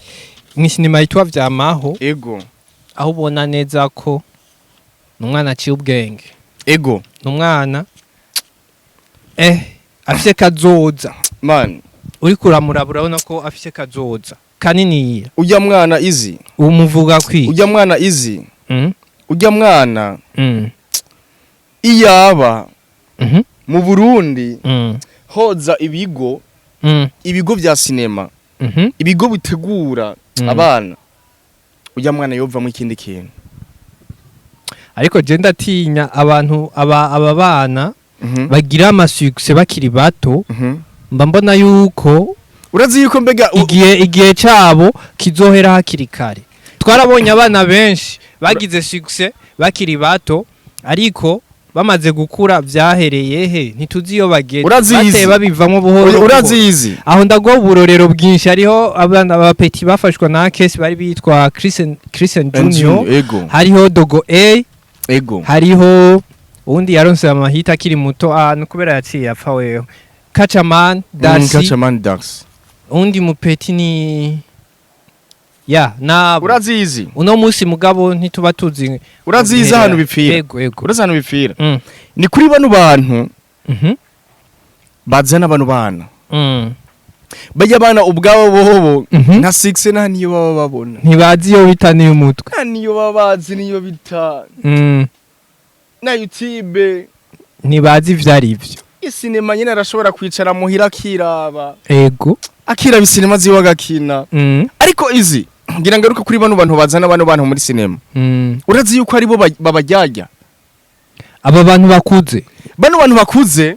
mu sinema yitwa Vyamaho, aho ubona neza ko ni umwana aciye ubwenge, ni umwana afise kazoza. Man. Uriko uramuraba urabona ko afise kazoza kaniniya. Ujya mwana izi Umuvuga kwi Ujya mwana izi ujya mwana iyaba mu Burundi hoza ibigo, ibigo vya sinema, ibigo bitegura abana, ujya mwana yovamwo ikindi kintu. Ariko je ndatinya abantu aba bana bagira ama succès bakiri bato, mba mbona yuko Urazi yuko mbega igihe cabo kizohera hakiri kare. Twarabonye abana benshi bagize succès bakiri bato, ariko bamaze gukura vyahereye he? Ntituzi iyo bageze. Urazizi. Bateye babivamwo buhoro buhoro. Urazizi. Aho ndaguha uburorero bwinshi. Hariho abana ba petit bafashwa na kesi bari bitwa Christian Junior, hariho Dogo A, hariho uwundi yaronse amahita akiri muto, ah, no kubera yaciye apfa wewe, Kachaman Darcy. Kachaman Darcy. Uwundi mupeti ni ya nabo. Urazizi. Uno munsi mugabo ntituba tuzi. Urazizi ahantu bipfira? Ego. Urazi ahantu bipfira? Ni kuri bano bantu bazana bano bana, bajya abana ubwabo bobo nka six nta niyo baba babona. Ntibazi iyo bita niyo umutwe. Nta niyo baba bazi niyo bita na YouTube. Ntibazi ivyo ari vyo. Isinema nyine arashobora kwicara muhira akiraba, akiraba isinema ziwe agakina. Ariko izi ngira ngaruka kuri bano bantu bazana bano bantu muri sinema, urazi yuko aribo babajyajya. Aba bantu bakuze. Bano bantu bakuze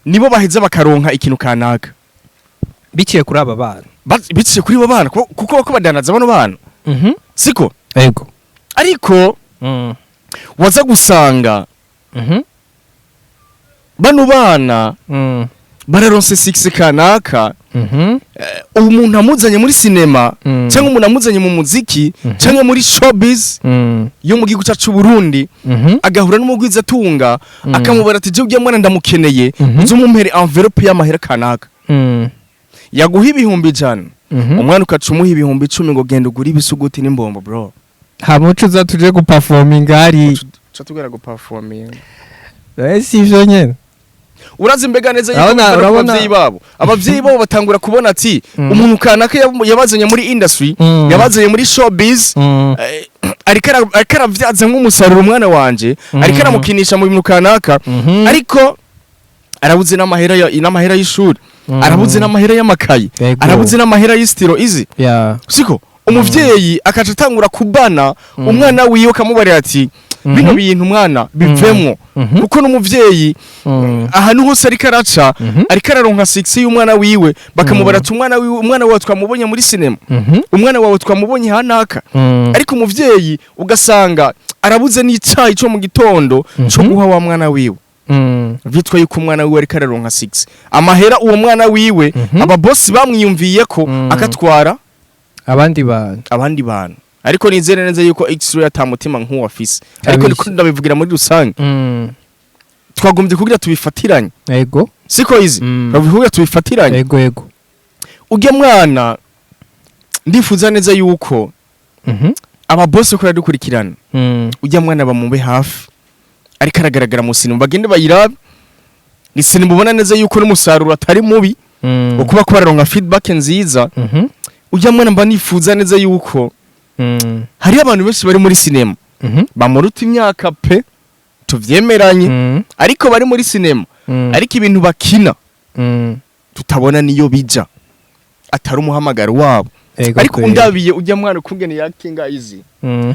nibo baheza bakaronka ikintu kanaka. Biciye kuri aba bana. Biciye kuri bo bana, kuko bako badanaza bano bana, siko? Ego. Ariko waza gusanga bano bana bararonse 6 kanaka, umuntu amuzanye muri sinema cyangwa umuntu amuzanye mu muziki cyangwa muri showbiz yo mu gihugu cyacu Burundi, agahura n'umugwizatunga, akamubara ati: "Jewe ujya mwana ndamukeneye, uze umumpere envelope y'amahera kanaka." Yaguha 100,000, umwana ukaca umuha 10,000 ngo genda ugure ibisuguti n'imbombo, bro. Hamuco uza tuje guperforminga hari. Uca tugera guperforminga. Si ivyo nyene. Urazi mbega neza yuko Urabona- biva no ku urabona- bavyeyi babo. Abavyeyi babo batangura kubona ati umuntu kanaka yabazanye muri industry, yabazanye muri showbiz, ariko aravyaza nk'umusaruro umwana wanje, ariko aramukinisha mu bintu kanaka, ariko arabuze n'amahera y'ishuri, arabuze n'amahera y'amakayi, arabuze n'amahera y'istiro izi, siko? Umuvyeyi akaca atangura kubana umwana wiwe, akamubarira ati: "Bino bintu mwana bivemwo." Kuko n'umuvyeyi ahantu hose ariko araca, ariko araronka 6 y'umwana wiwe, bakamubara ati: "Umwana wiwe, umwana wawe twamubonye muri sinema, umwana wawe twamubonye hanaka." Ariko umuvyeyi ugasanga arabuze n'icayi co mu gitondo co guha wa mwana wiwe, vyitwa yuko umwana wiwe ariko araronka 6 amahera uwo mwana wiwe, ababosi bamwiyumviye ko akatwara abandi bantu. Abandi bantu. Ariko nizere neza yuko X-ray atamutima nk'uwo afise, ariko ndiko ndabivugira muri rusange. Twagombye kugira tubifatiranye, siko izi? Twagombye kugira tubifatiranye. Ego. Ujya mwana ndifuza neza yuko ababosi ko dukurikirana, ujya mwana bamube hafi, ariko aragaragara mu sinema, bagende bayirabe. Ni sinema ubona neza yuko n'umusaruro atari mubi, ukuba ko bararonka feedback nziza. Ujya mwana mba nifuza neza yuko hariyo abantu benshi bari muri sinema bamuruta imyaka pe, tuvyemeranye, ariko bari muri sinema, ariko ibintu bakina tutabona niyo bija, atari umuhamagaro wabo. Ariko undabiye ujya mwana ukungene yakinga izi,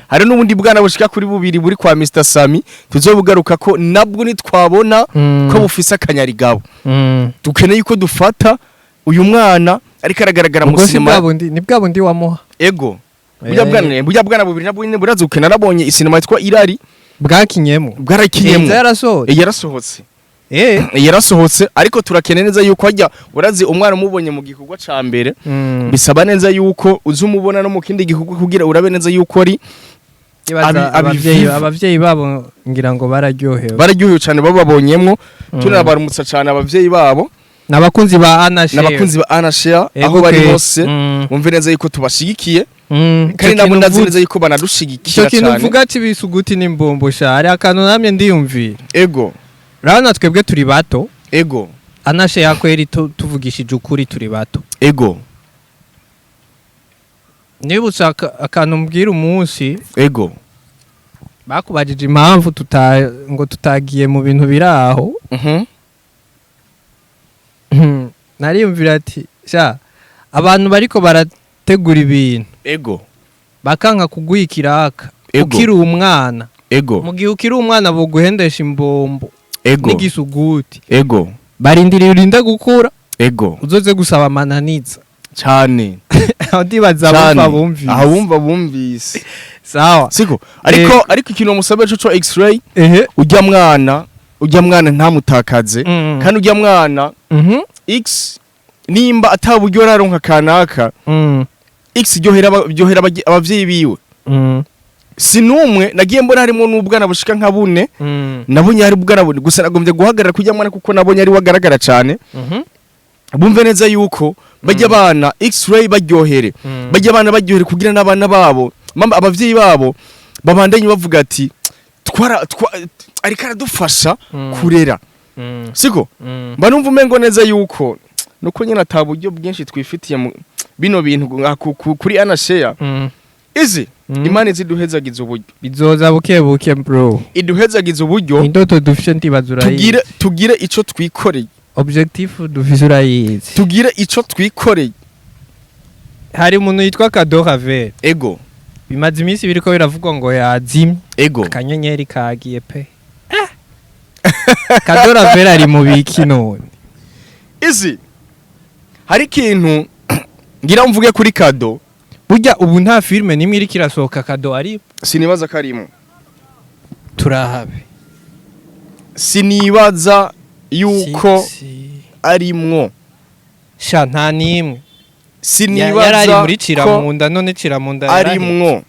hari n'ubundi bwana bushika kuri bubiri buri kwa Mr Sami tuzobugaruka ko nabwo nitwabona ko bufise akanyarigabo. Dukeneye yuko dufata uyu mwana ariko aragaragara mu Ubwo si sinema. bwa bundi, ni bwa bundi wamuha. Ego, burya bwana bubiri nabwo nyene burazuke. Narabonye isinema yitwa Irari. Bwakinyemo. Bwarakinyemo. Yarasohotse. Yarasohotse. Yarasohotse, ariko turakeneye neza yuko hajya urazi umwana umubonye mu gikorwa ca mbere, bisaba neza yuko uza umubona no mu kindi gikorwa kugira urabe neza yuko ari Ibaza abavyeyi, abavyeyi babo ngira ngo bararyohewe. Bararyohewe cyane bababonyemwo. Tunabaramutsa cyane abavyeyi babo. N'abakunzi ba Anna Share. N'abakunzi ba Anna Share aho bari hose, bumve neza yuko tubashigikiye, kandi Ico nabo kintu ndazi neza yuko banadushigikiye. Ico kintu cyane. mvuga c'ibisuguti n'imbombo sha, hari akantu namye ndiyumvira. Urabona twebwe turi bato. Anna Share kweri, tuvugishije ukuri turi bato. Nibutse akantu mbwira umunsi bakubajije impamvu tuta ngo tutagiye mu bintu biri aho. Nariyumvira ati sha, abantu bariko barategura ibintu bakanka kuguha ikiraka ukiri umwana, mu gihe ukiri umwana boguhendesha imbombo n'igisuguti, barindiriye urinde gukura uzoze gusaba amananiza. Cyane. Aho ndibaza Cyane. abumva bumvise. Aho bumva bumvise. Sawa. Siko? Ariko ikintu musabe cyo X-ray, ujya mwana ntamutakaze, kandi ujya mwana X nimba ataburyo araronka kanaka, X ryohera abavyeyi biwe. Si numwe nagiye mbona, harimo n'ubwana bushika nka bune. Nabonye hari ubwana bune gusa, nagombye guhagarara kujya mwana kuko nabonye ari wagaragara cyane. Bumve neza yuko bajya abana X-ray baryohere, bajya abana baryohere kugira n'abana babo, mama, abavyeyi babo babandanye bavuga ati twara ariko aradufasha kurera, siko? Mba numva umengo neza yuko nuko nyine ata buryo bwinshi twifitiye mu bino bintu kuri Anna Share izi. Imana iziduhezagiza uburyo. Bizoza buke buke, bro. Iduhezagiza uburyo. Indoto dufise ndibaza urayizi. Tugire ico twikoreye. Objectif dufise urayizi. Tugire ico twikoreye. Hari umuntu yitwa Kado Ravel. Bimaze iminsi biriko biravugwa ngo yazimye. Akanyenyeri kagiye pe. Kado Ravel ari mu biki none? Izi Hari ikintu ngira mvuge kuri Kado. Burya ubu nta filme nimwe iriko irasohoka Kado ari? Sinibaza ko arimo. Turahabe. Sinibaza yuko arimwo. Sha, nta nimwe. Sinibaza Yarari muri ko Ciramunda, none Ciramunda yaraheze. Arimwo,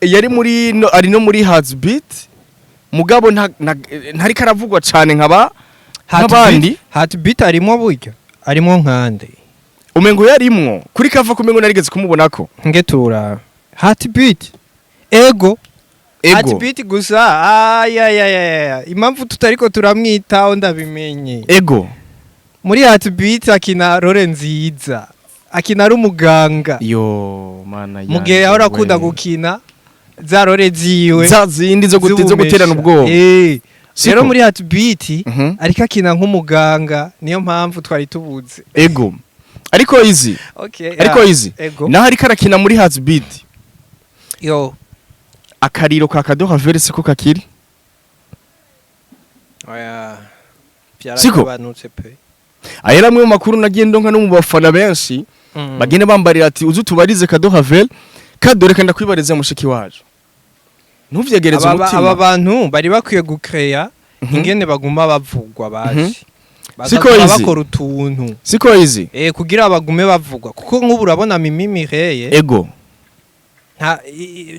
yari muri no, ari no muri Heartbeat, mugabo ntariko aravugwa cane nkaba nk'abandi. Heartbeat arimo, burya arimo nkande? Umengo yarimwo kuri kava, kumengo narigeze kumubonako. Nge tura Heartbeat, ego. Ego. Heartbeat gusa, ayayaya, impamvu tutariko turamwitaho ndabimenye. Muri Heartbeat akina role nziza, akina ari umuganga. Yo mana. Mu gihe yahora akunda gukina za role ziwe za zindi zo guterana ubwoba. Siko? Rero muri Heartbeat ariko akina nk'umuganga, niyo mpamvu twari tubuze. Ego, ariko izi ariko izi naho ariko arakina muri Heartbeat, Yo. akariro ka Kado Haverse ko kakiri. Oya. Siko? Byaragabanutse pe. Aya amwe mu makuru nagiye ndonka no mu bafana benshi, bagenda bambarira ati: "Uzi tubarize Kado Havel." Kado, reka ndakwibarize, mushiki wacu, ntuvyegereze umutima. Aba bantu bari bakwiye gukeya ingene baguma bavugwa bazi. Siko Bakaguma izi. bakora utuntu. Siko izi? Kugira bagume bavugwa, kuko nk'ubu urabona Mimi Mireye nta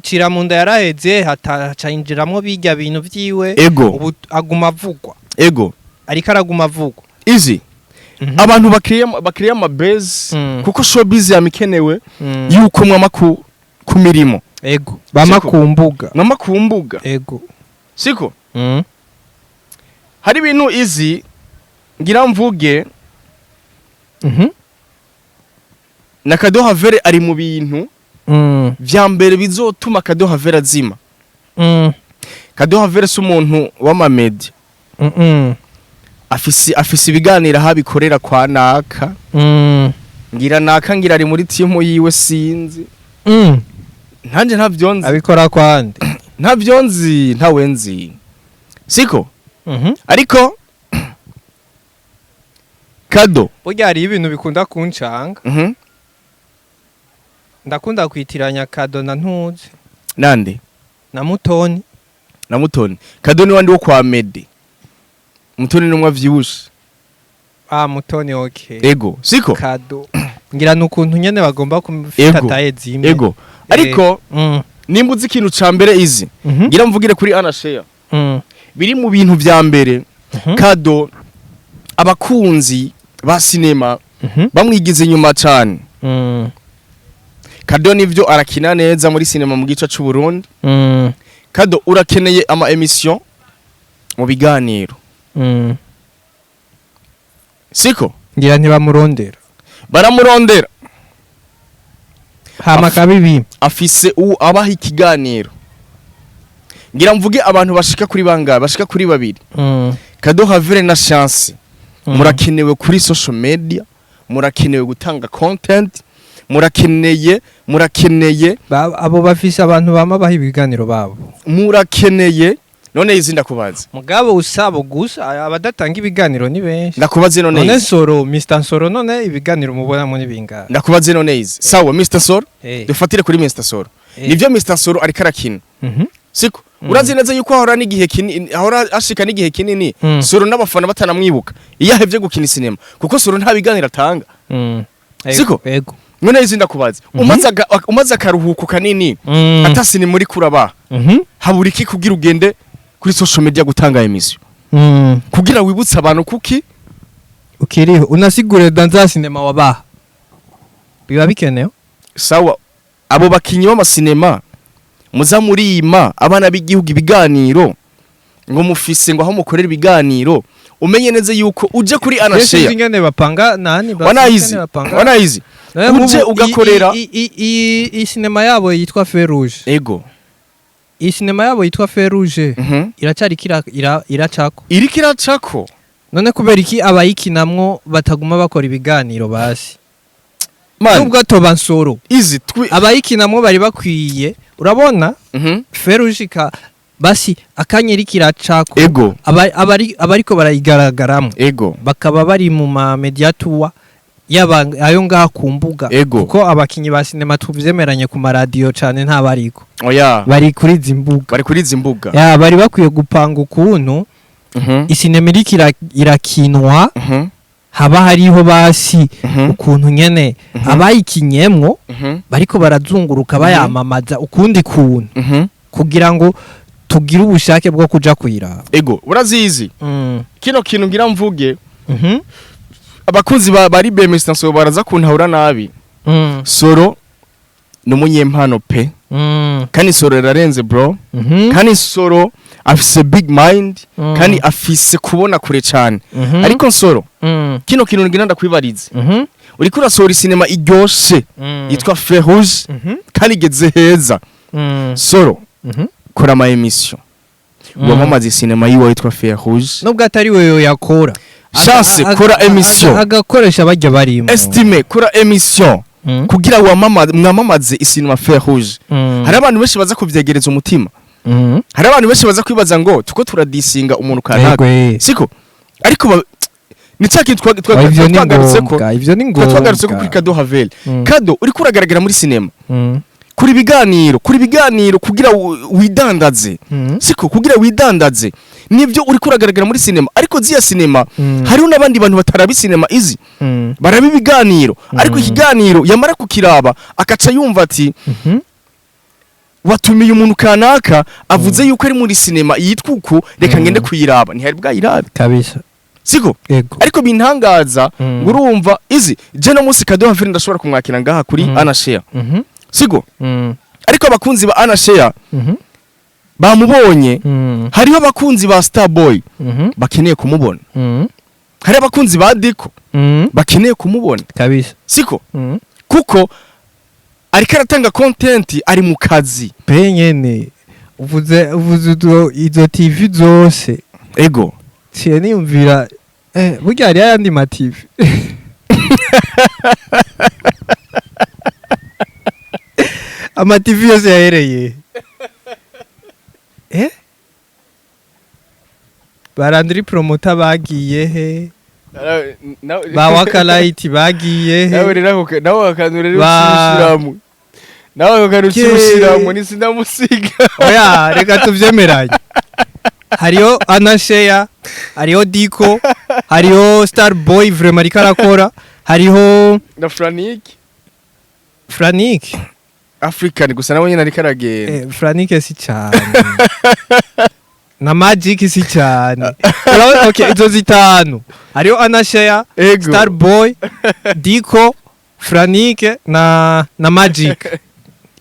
Ciramunda yaraheze, haca yinjiramwo bijya bintu vyiwe. Ubu aguma avugwa. Ariko araguma avugwa. Izi abantu bakiriya ama buzz, kuko showbiz yamikenewe yuko mwama ku mirimo. Ego, bama Siko? ku mbuga. Mwama ku mbuga. Siko? Hari ibintu izi ngira mvuge na Kado Havere ari mu bintu vya mbere bizotuma Kado Havere azima. Kado Havere si umuntu w'amamedia. Afise ibiganiro aho abikorera kwa naka. Ngira naka, ngira ari muri timu yiwe, sinzi. Ntanje ntavyo nzi. Abikora kwande? Ntavyo nzi, ntawe nzi, siko? Ariko Kado Burya hari ibintu bikunda kuncanga. Ndakunda kwitiranya Kado na Ntuzi. Nande? Na Mutoni. Na Mutoni. Kado ni wandi wo kwa Mede, Mutoni numwe avyibushe. Ah, Mutoni, okay. Ego, siko? Kado ngira nukuntu nyene bagomba kumufita taye zimwe. Ego, ariko nimba uzi ikintu ca mbere izi ngira mvugire kuri Anashare, biri mu bintu vya mbere Kado abakunzi ba sinema bamwigize inyuma cane. Kado nivyo arakina neza muri sinema mu gice c'u Burundi. Kado urakeneye ama émission mu biganiro, siko? Ngira ntibamurondera. Baramurondera. Hama kabibi. Afise uwo abaha ikiganiro. Ngira mvuge abantu bashika kuri bangahe, bashika kuri babiri, Kado Havere na Chance. Murakenewe kuri social media, murakenewe gutanga content, murakeneye, murakeneye. Abo bafise abantu bama baha ibiganiro babo. Murakeneye. None izi ndakubaza. Mugabo usabo gusa, abadatanga ibiganiro ni benshi. Ndakubaze none None izi. Soro, Mr Nsoro, none ibiganiro mubonamo ni bingahe? Ndakubaze none izi. Sawa, Mr Soro. Dufatire kuri Mr Soro. Nivyo, Mr Soro ariko arakina, siko? Urazi neza yuko ahora n'igihe kinini, ahora ashika n'igihe kinini Soro n'abafana batanamwibuka iyo ahevye gukina sinema, kuko Soro nta biganiro atanga. Siko? Ego. None izi ndakubaza, umaze akaruhuko kanini ata sinema uri kuraba, habura iki kugira ugende kuri social media gutanga émission, kugira wibutse abantu kuki Ukiriho, unasigure danza sinema wabaha, biba bikenewe. Sawa, abo bakinyi b'amasinema muza murima abana b'igihugu ibiganiro, ngo mufise ngo aho mukorera ibiganiro, umenye neza yuko uje kuri Yesu, Anashare ingene bapanga nani wanayizi wanayizi uje ugakorera I sinema yabo yitwa Ferrouge. Iyi sinema yabo yitwa Ferrouge iracari iracako. Iriko iracako. None kubera iki abayikinamwo bataguma bakora ibiganiro basi? Man, nubwo atoba Nsoro, izi twi abayikinamwo bari bakwiye, urabona, Ferrouge ka basi akanya iriko iracako, abariko barayigaragaramwo bakaba bari mu ma media tour. Yaba ayo ngaha ku mbuga, kuko abakinyi ba sinema tuvyemeranye ku maradiyo cane ntabariko. Oya. Bari kuri izi mbuga. Bari kuri izi mbuga. Ya, bari bakwiye gupanga ukuntu isinema iriko irakinwa, haba hariho basi ukuntu nyene abayikinyemwo bariko barazunguruka bayamamaza ukundi kuntu, kugira ngo tugire ubushake bwo kuja kuyiraba. Ego, urazizi kino kintu ngira mvuge, abakunzi ba bari BMS na Soro baraza kuntahura nabi. Soro ni umunyempano pe. Kandi Soro irarenze, bro. Kandi Soro afise big mind. Kandi afise kubona kure cyane. Ariko Soro, kino kintu ngira ndakwibarize, uriko urasohora isinema iryoshe yitwa Feu Rouge, kandi igeze heza. Soro, kora ama émission wamamaza isinema yiwe yitwa Feu Rouge. Nubwo atari wewe yakora. Chance, kora émission. Agakoresha bajya barimo. Estime, kora émission kugira wamamaze, mwamamaze isinema Feu Rouge. Hari abantu benshi baza kuvyegereza umutima. Hari abantu benshi baza kwibaza ngo tuko turadisinga umuntu kanaka. Yego, eh. Siko, ariko ni cya kintu Oya, ivyo ni twagarutse ko ngombwa, ivyo ni ngombwa. twagarutse ko kuri Kado Havel. Kado, uriko uragaragara muri sinema, kuri ibiganiro kugira widandaze. Siko, kugira widandaze nibyo uriko uragaragara muri sinema, ariko ziya sinema, hariho n'abandi bantu bataraba isinema izi, baraba ibiganiro. Ariko ikiganiro yamara kukiraba akaca yumva ati watumiye umuntu kanaka avuze yuko ari muri sinema yitwa uku, reka ngende kuyiraba. Ntihari bwayirabe. Kabisa. Siko? Yego. Ariko bintangaza ngo urumva izi je no munsi Kado Havel ndashobora kumwakira ngaha kuri Anashare. Siko? Ariko abakunzi ba Anashare bamubonye. Hariho abakunzi ba Starboy bakeneye kumubona. Hari abakunzi ba Diko bakeneye kumubona. Kabisa. Siko? Kuko ariko aratanga content, ari mu kazi. Pe nyene uvuze izo TV zose. Ego. Ciye niyumvira, burya hariyo ayandi ma TV. Ama TV yose yahereye barandiri promoter bagiye he? Ba Wakalight bagiye he? Nawe rero nawe akantu rero ushiramo, nawe akantu ushiramo ni sindamusiga. Oya, reka tuvyemeranye, hariyo Anasheya, hariyo Diko, hariyo Starboy, vraiment ariko arakora, hariho na Franik. Franik. African gusa nawe nyine ariko aragenda. Franik si cyane, na Magic si cyane. Urabona, okay, izo zitanu hariyo Anasheya, Starboy, Diko, Franik na Magic,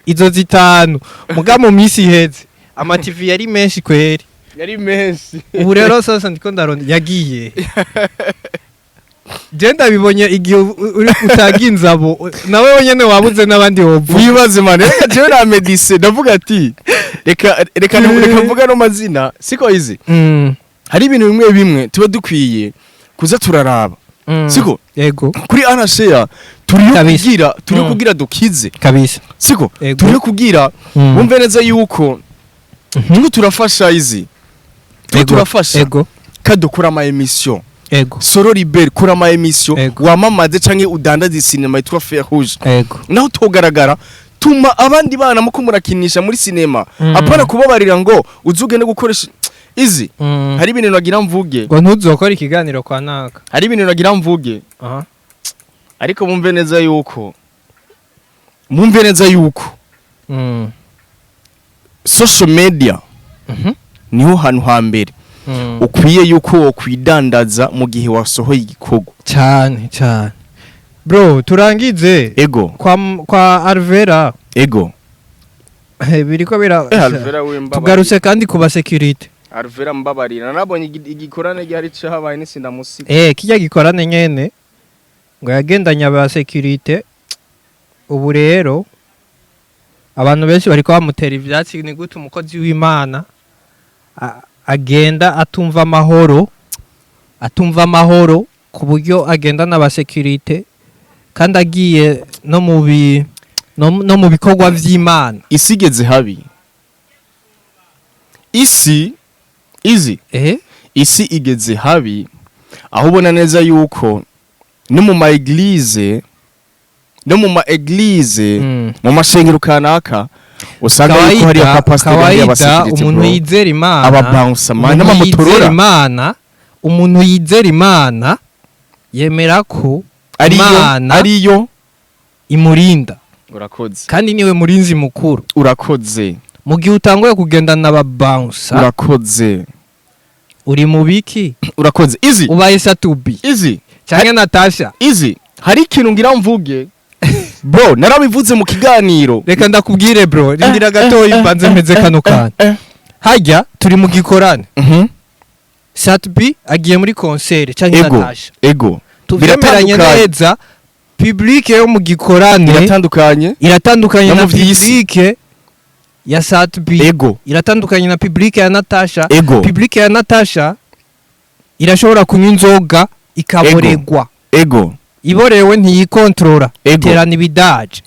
izo zitanu. Muga mu minsi iheze ama TV yari menshi kweri. Yari menshi. Ubu rero sasa ndiko ndaronda yagiye. Je ndabibonye igihe uri utaga inzabo nawe wenyene wabuze n'abandi wovuga. Wibaze man, reka jewe na medise ndavuga ati reka mvuga no mazina. Siko izi? Hari ibintu bimwe bimwe tuba dukwiye kuza turaraba. Siko? Yego. Kuri Anashare turiyo kugira turiyo kugira dukize. Kabisa. Siko? Ego. Turiyo kugira wumve neza yuko turiko turafasha izi, turiko turafasha. Kadukora ama émission. Soro Libert, kora ama émission wamamaze canke udandaze sinema yitwa Feu Rouge. Naho togaragara, tuma abandi bana muko murakinisha muri sinema. Apana kubabarira ngo uzugende gukoresha izi. Hari ibintu nagira mvuge. Ngo ntuzokore ikiganiro kwa naka. Hari ibintu nagira mvuge, ariko mumve neza yuko social media niho hantu hambere ukwiye yuko wokwidandaza mu gihe wasohoye igikorwa. Cyane cyane, bro, turangize. Ego. Kwa Alvera. Ego. Biriko bira Alvera we, mbabarira. Tugarutse kandi ku ba security. Alvera, mbabarira, narabonye igikorane gihari cahabaye n'sindamusiga. Kijya gikorane nyene ngo yagendanye aba security. Ubu rero abantu benshi bariko bamutera ivyatsi, ni gute umukozi w'Imana agenda atumva amahoro, atumva amahoro ku buryo agenda n'aba security kandi agiye no mu bikorwa vy'Imana? Isi igeze habi, isi izi. Isi igeze habi aho ubona neza yuko No mu ma église, mu mashengero kanaka, usanga yuko hari abapasiteri, hari Kawaida, aba sécurité, umuntu bro. yizera Imana, Aba bouncer, man, umuntu yizera n'amamotorora. Imana, umuntu yizera Imana yemera ko Ariyo Imana ariyo imurinda, Urakoze. kandi niwe murinzi mukuru. Urakoze. Mu gihe utanguye kugendana aba bouncer, Urakoze. uri mu biki? Urakoze, izi. Ubaye Sat-B Izi. canke Natasha. Izi, hari ikintu ngira mvuge, bro, narabivuze mu kiganiro. Reka ndakubwire, bro, rindira gatoya mbanze meze kano kantu. Hajya turi mu gikorane, Sat-B agiye muri concert canke Natasha, Ego. tuvyemeranye Biratandukanye. neza, public yo mu gikorane Iratandukanye iratandukanye no na mu vy'isi. public ya Sat-B, iratandukanye na public ya Natasha. Public ya Natasha irashobora kunywa inzoga ikaboregwa, iborewe ntiyikontorora, iterana ibidaje.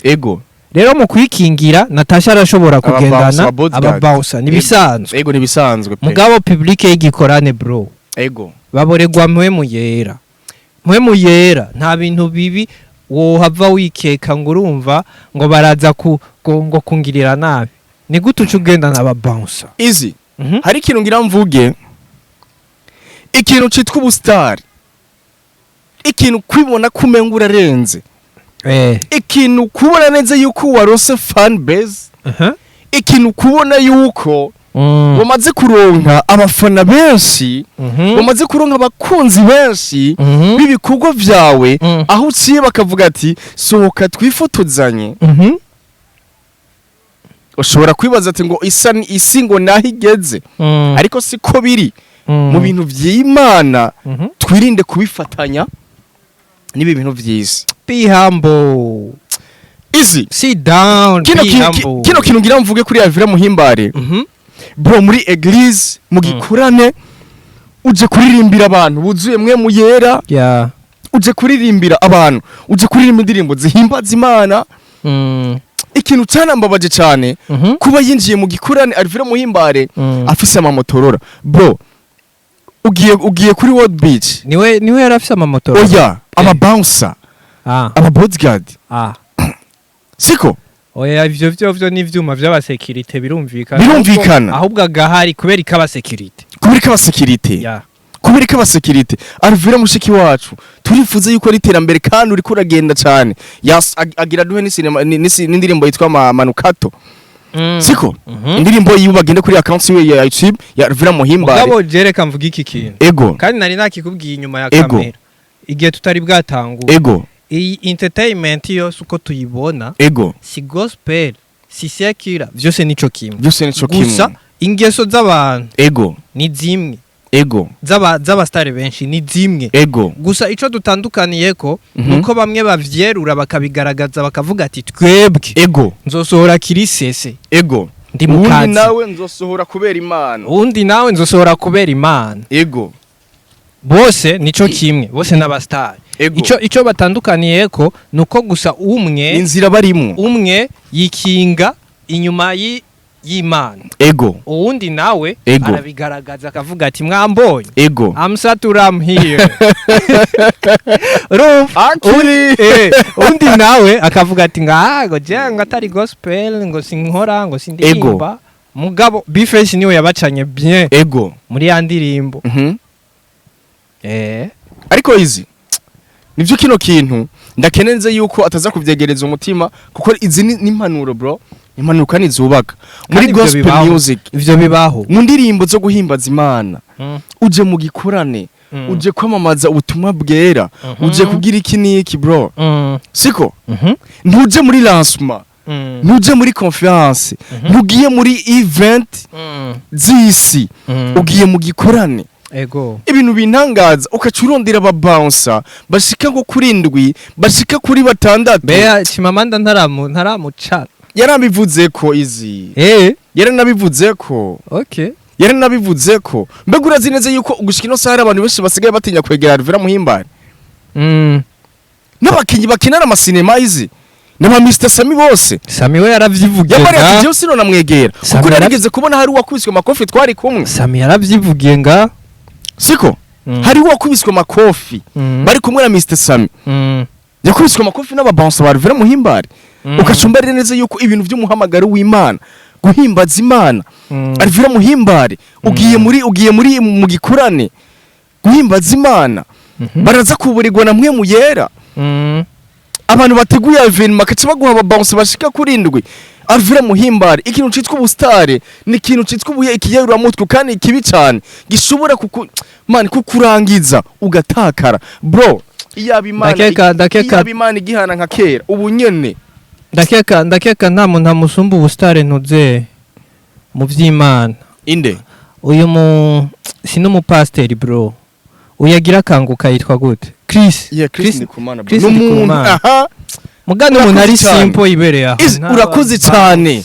Rero mu kwikingira, Natasha arashobora kugendana aba bodyguard. aba bouncer, nibisanzwe. Ego, nibisanzwe pe. Mugabo public y'igikorane, bro, baboregwa Mpwemu Yera. Mpwemu Yera nta bintu bibi wohava wikeka ngo urumva ngo baraza ngo kungirira nabi. Ni gute uca ugenda n'aba bouncer? Izi, hari ikintu ngira mvuge, ikintu citwa ubusitari, ikintu kwibona kumenga urarenze, ikintu kubona neza yuko warose fan base, ikintu kubona yuko wamaze kuronka abafana benshi, wamaze kuronka abakunzi benshi b'ibikorwa vyawe, aho uciye bakavuga ati: "Sohoka twifotozanye." Ushobora kwibaza ati ngo isa isi ngo naho igeze, ariko siko biri. Mu bintu vy'Imana, twirinde kubifatanya n'ibi bintu vy'isi. Be humble. Izi, Sit down. kino Be kintu humble. Kino kintu ngira mvuge kuri Alvira Muhimbare, bro, muri église mu gikorane, uje kuririmbira abantu buzuye Mpwemu Yera, uje kuririmbira abantu, uje kuririmba indirimbo zihimbaza Imana. Ikintu cyanambabaje cyane, kuba yinjiye mu gikorane Alvira Muhimbare afise amamotorora. Bro, ugiye kuri World Beach. Niwe yari afise amamoto? Oya, aba bouncer, aba bodyguard. Siko? Oya, ivyo vyo n'ivyuma vy'aba sécurité, birumvikana. Birumvikana. Ahubwo agahari kubera ikaba sécurité. Kubera ko aba sécurité, kubera ko aba sécurité. Alvira mushiki wacu, turifuza yuko ari iterambere kandi uriko uragenda cyane. Agira duhe n'isinema n'indirimbo yitwa Manukato, siko? Indirimbo yiwe, bagende kuri account yiwe ya YouTube ya Alvira Muhimbare. Mugabo jereka mvuga iki kintu, kandi nari nakikubwiye inyuma ya kamera igihe tutari bwatangura. Iyi entertainment yose uko tuyibona, si gospel, si secular, vyose nico kimwe. Byose nico kimwe. Gusa ingeso z'abantu ni zimwe, z'abasitari benshi ni zimwe. Gusa ico dutandukaniye ko nuko bamwe bavyerura, bakabigaragaza, bakavuga ati: "Twebwe nzosohora kirisese, ndi mu Uwundi kazi." nawe: "Nzosohora kubera Imana." Uwundi nawe: "Nzosohora kubera Imana." Bose nico kimwe, bose n'abasitari. Ico batandukaniye ko nuko gusa umwe Inzira barimwo. umwe yikinga inyuma y'Imana, uwundi nawe arabigaragaza, akavuga ati: "Mwambonye, I'm satura, I'm here." Urumva? Akiri. Undi nawe akavuga ati ngago je ngo atari gospel ngo sinkora, ngo sindirimba. Mugabo B-Face niwe yabacanye bien muri ya ndirimbo. Ariko izi nivyo, kino kintu ndakenenze yuko ataza kuvyegereza umutima, kuko izi ni impanuro, bro, impanuro kandi zubaka muri Kandi ivyo gospel bibaho. music, Ivyo bibaho. mu ndirimbo zo guhimbaza Imana. Uje mu gikorane, uje kwamamaza ubutumwa bwera, uje kugira iki n'iki, bro, siko? Ntuje muri lancement, ntuje muri conference, ntugiye muri event z'isi, ugiye mu gikorane. Ibintu bintangaza, ukaca urondera aba bouncer bashika nko kuri ndwi, bashika kuri batandatu. Mbega Chimamanda ntaramuca? Yarabivuze ko, izi, yaranabivuze ko. Yaranabivuze ko. Mbega urazi neza yuko gushika ino saha hari abantu benshi basigaye batinya kwegera Alvera Muhimbare, n'abakinyi bakinana amasinema, izi, n'aba Mr Sami bose? Sami we yaravyivugiye. Yamariye ati: Nga "Jewe sinonamwegera Sami kuko narigeze kubona hari uwakubiswe amakofi twari kumwe." Sami yaravyivugiye nga. Siko? Hari uwakubiswe makofi bari kumwe na Mr Sami, yakubiswe amakofi n'aba bouncer ba Alvera Muhimbare. Ukacumbarira neza yuko ibintu by'umuhamagaro w'Imana, guhimbaza Imana, Alvera Muhimbare, ugiye muri mu gikurane guhimbaza Imana, baraza kuburirwa na mwe mu yera. Abantu bateguye événement bakaca baguha aba bouncer bashika kuri indwi. Alvera Muhimbare, ikintu citwa ubustare ni ikintu citwa ubuye ikiyayuramutwe kandi kibi cyane, gishobora kuku man kukurangiza ugatakara, bro. Iyaba Imana iyaba Imana igihana nka kera ubu nyene. Ndakeka nta muntu amusumba ubusitare ntuze mu vy'Imana. Inde? Uyu mu si n'umupasiteri, bro, uyagira akanguka yitwa gute? Chris. Yeah, Chris Ndikumana, bro. Chris N'umuntu Ndikumana. Aha. Mugani umuntu ari Urakoze cyane. simple yibereye aho. Izi, urakoze cyane.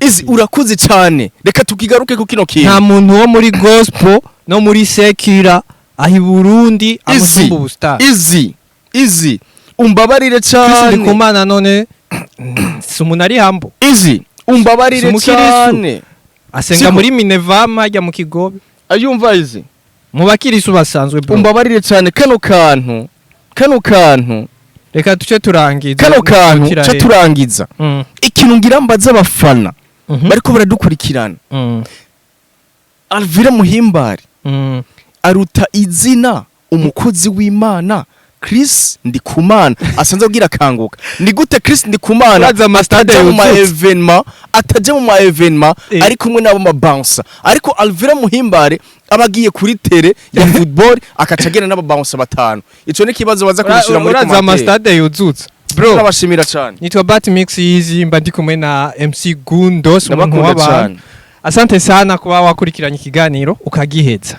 Izi, urakoze cyane, reka tukigaruke ku kino kintu. Nta muntu wo muri gospel no muri secular aho i Burundi Izi. amusumba ubusitari. Izi, izi, umbabarire Chris cyane. Ndikumana none si umuntu ari humble? Izi, umbabarire Si umukirisu. cyane. Asenga Siko. muri Minevama ajya mu Kigobe. Ayumva izi. Mu bakirisu basanzwe, bro. Umbabarire cyane, kano kantu. Reka tuce turangiza. Kano kantu Tukira ca he? turangiza. Ikintu ngira mbaza abafana bariko baradukurikirana, Alvira Muhimbare aruta izina umukozi w'Imana Chris Ndikumana asanzwe abwira akanguka? Ni gute Chris Ndikumana Uraza amasitade ataja mu ma yuzutse. événement, ataja mu ma événement ari kumwe n'abo ma bouncer, ariko Alvira Muhimbare aba agiye kuri terrain ya football akaca agenda n'aba bouncer batanu? Ico ni kibazo baza kubishira muri Uraza commentaire. amasitade yuzutse, bro. Turabashimira cyane. Nitwa Bat Mix Easy, mba ndi kumwe na MC Gundos, umuntu Ndabakunda w'abantu. cyane. Asante sana kuba wakurikiranye ikiganiro ukagiheza.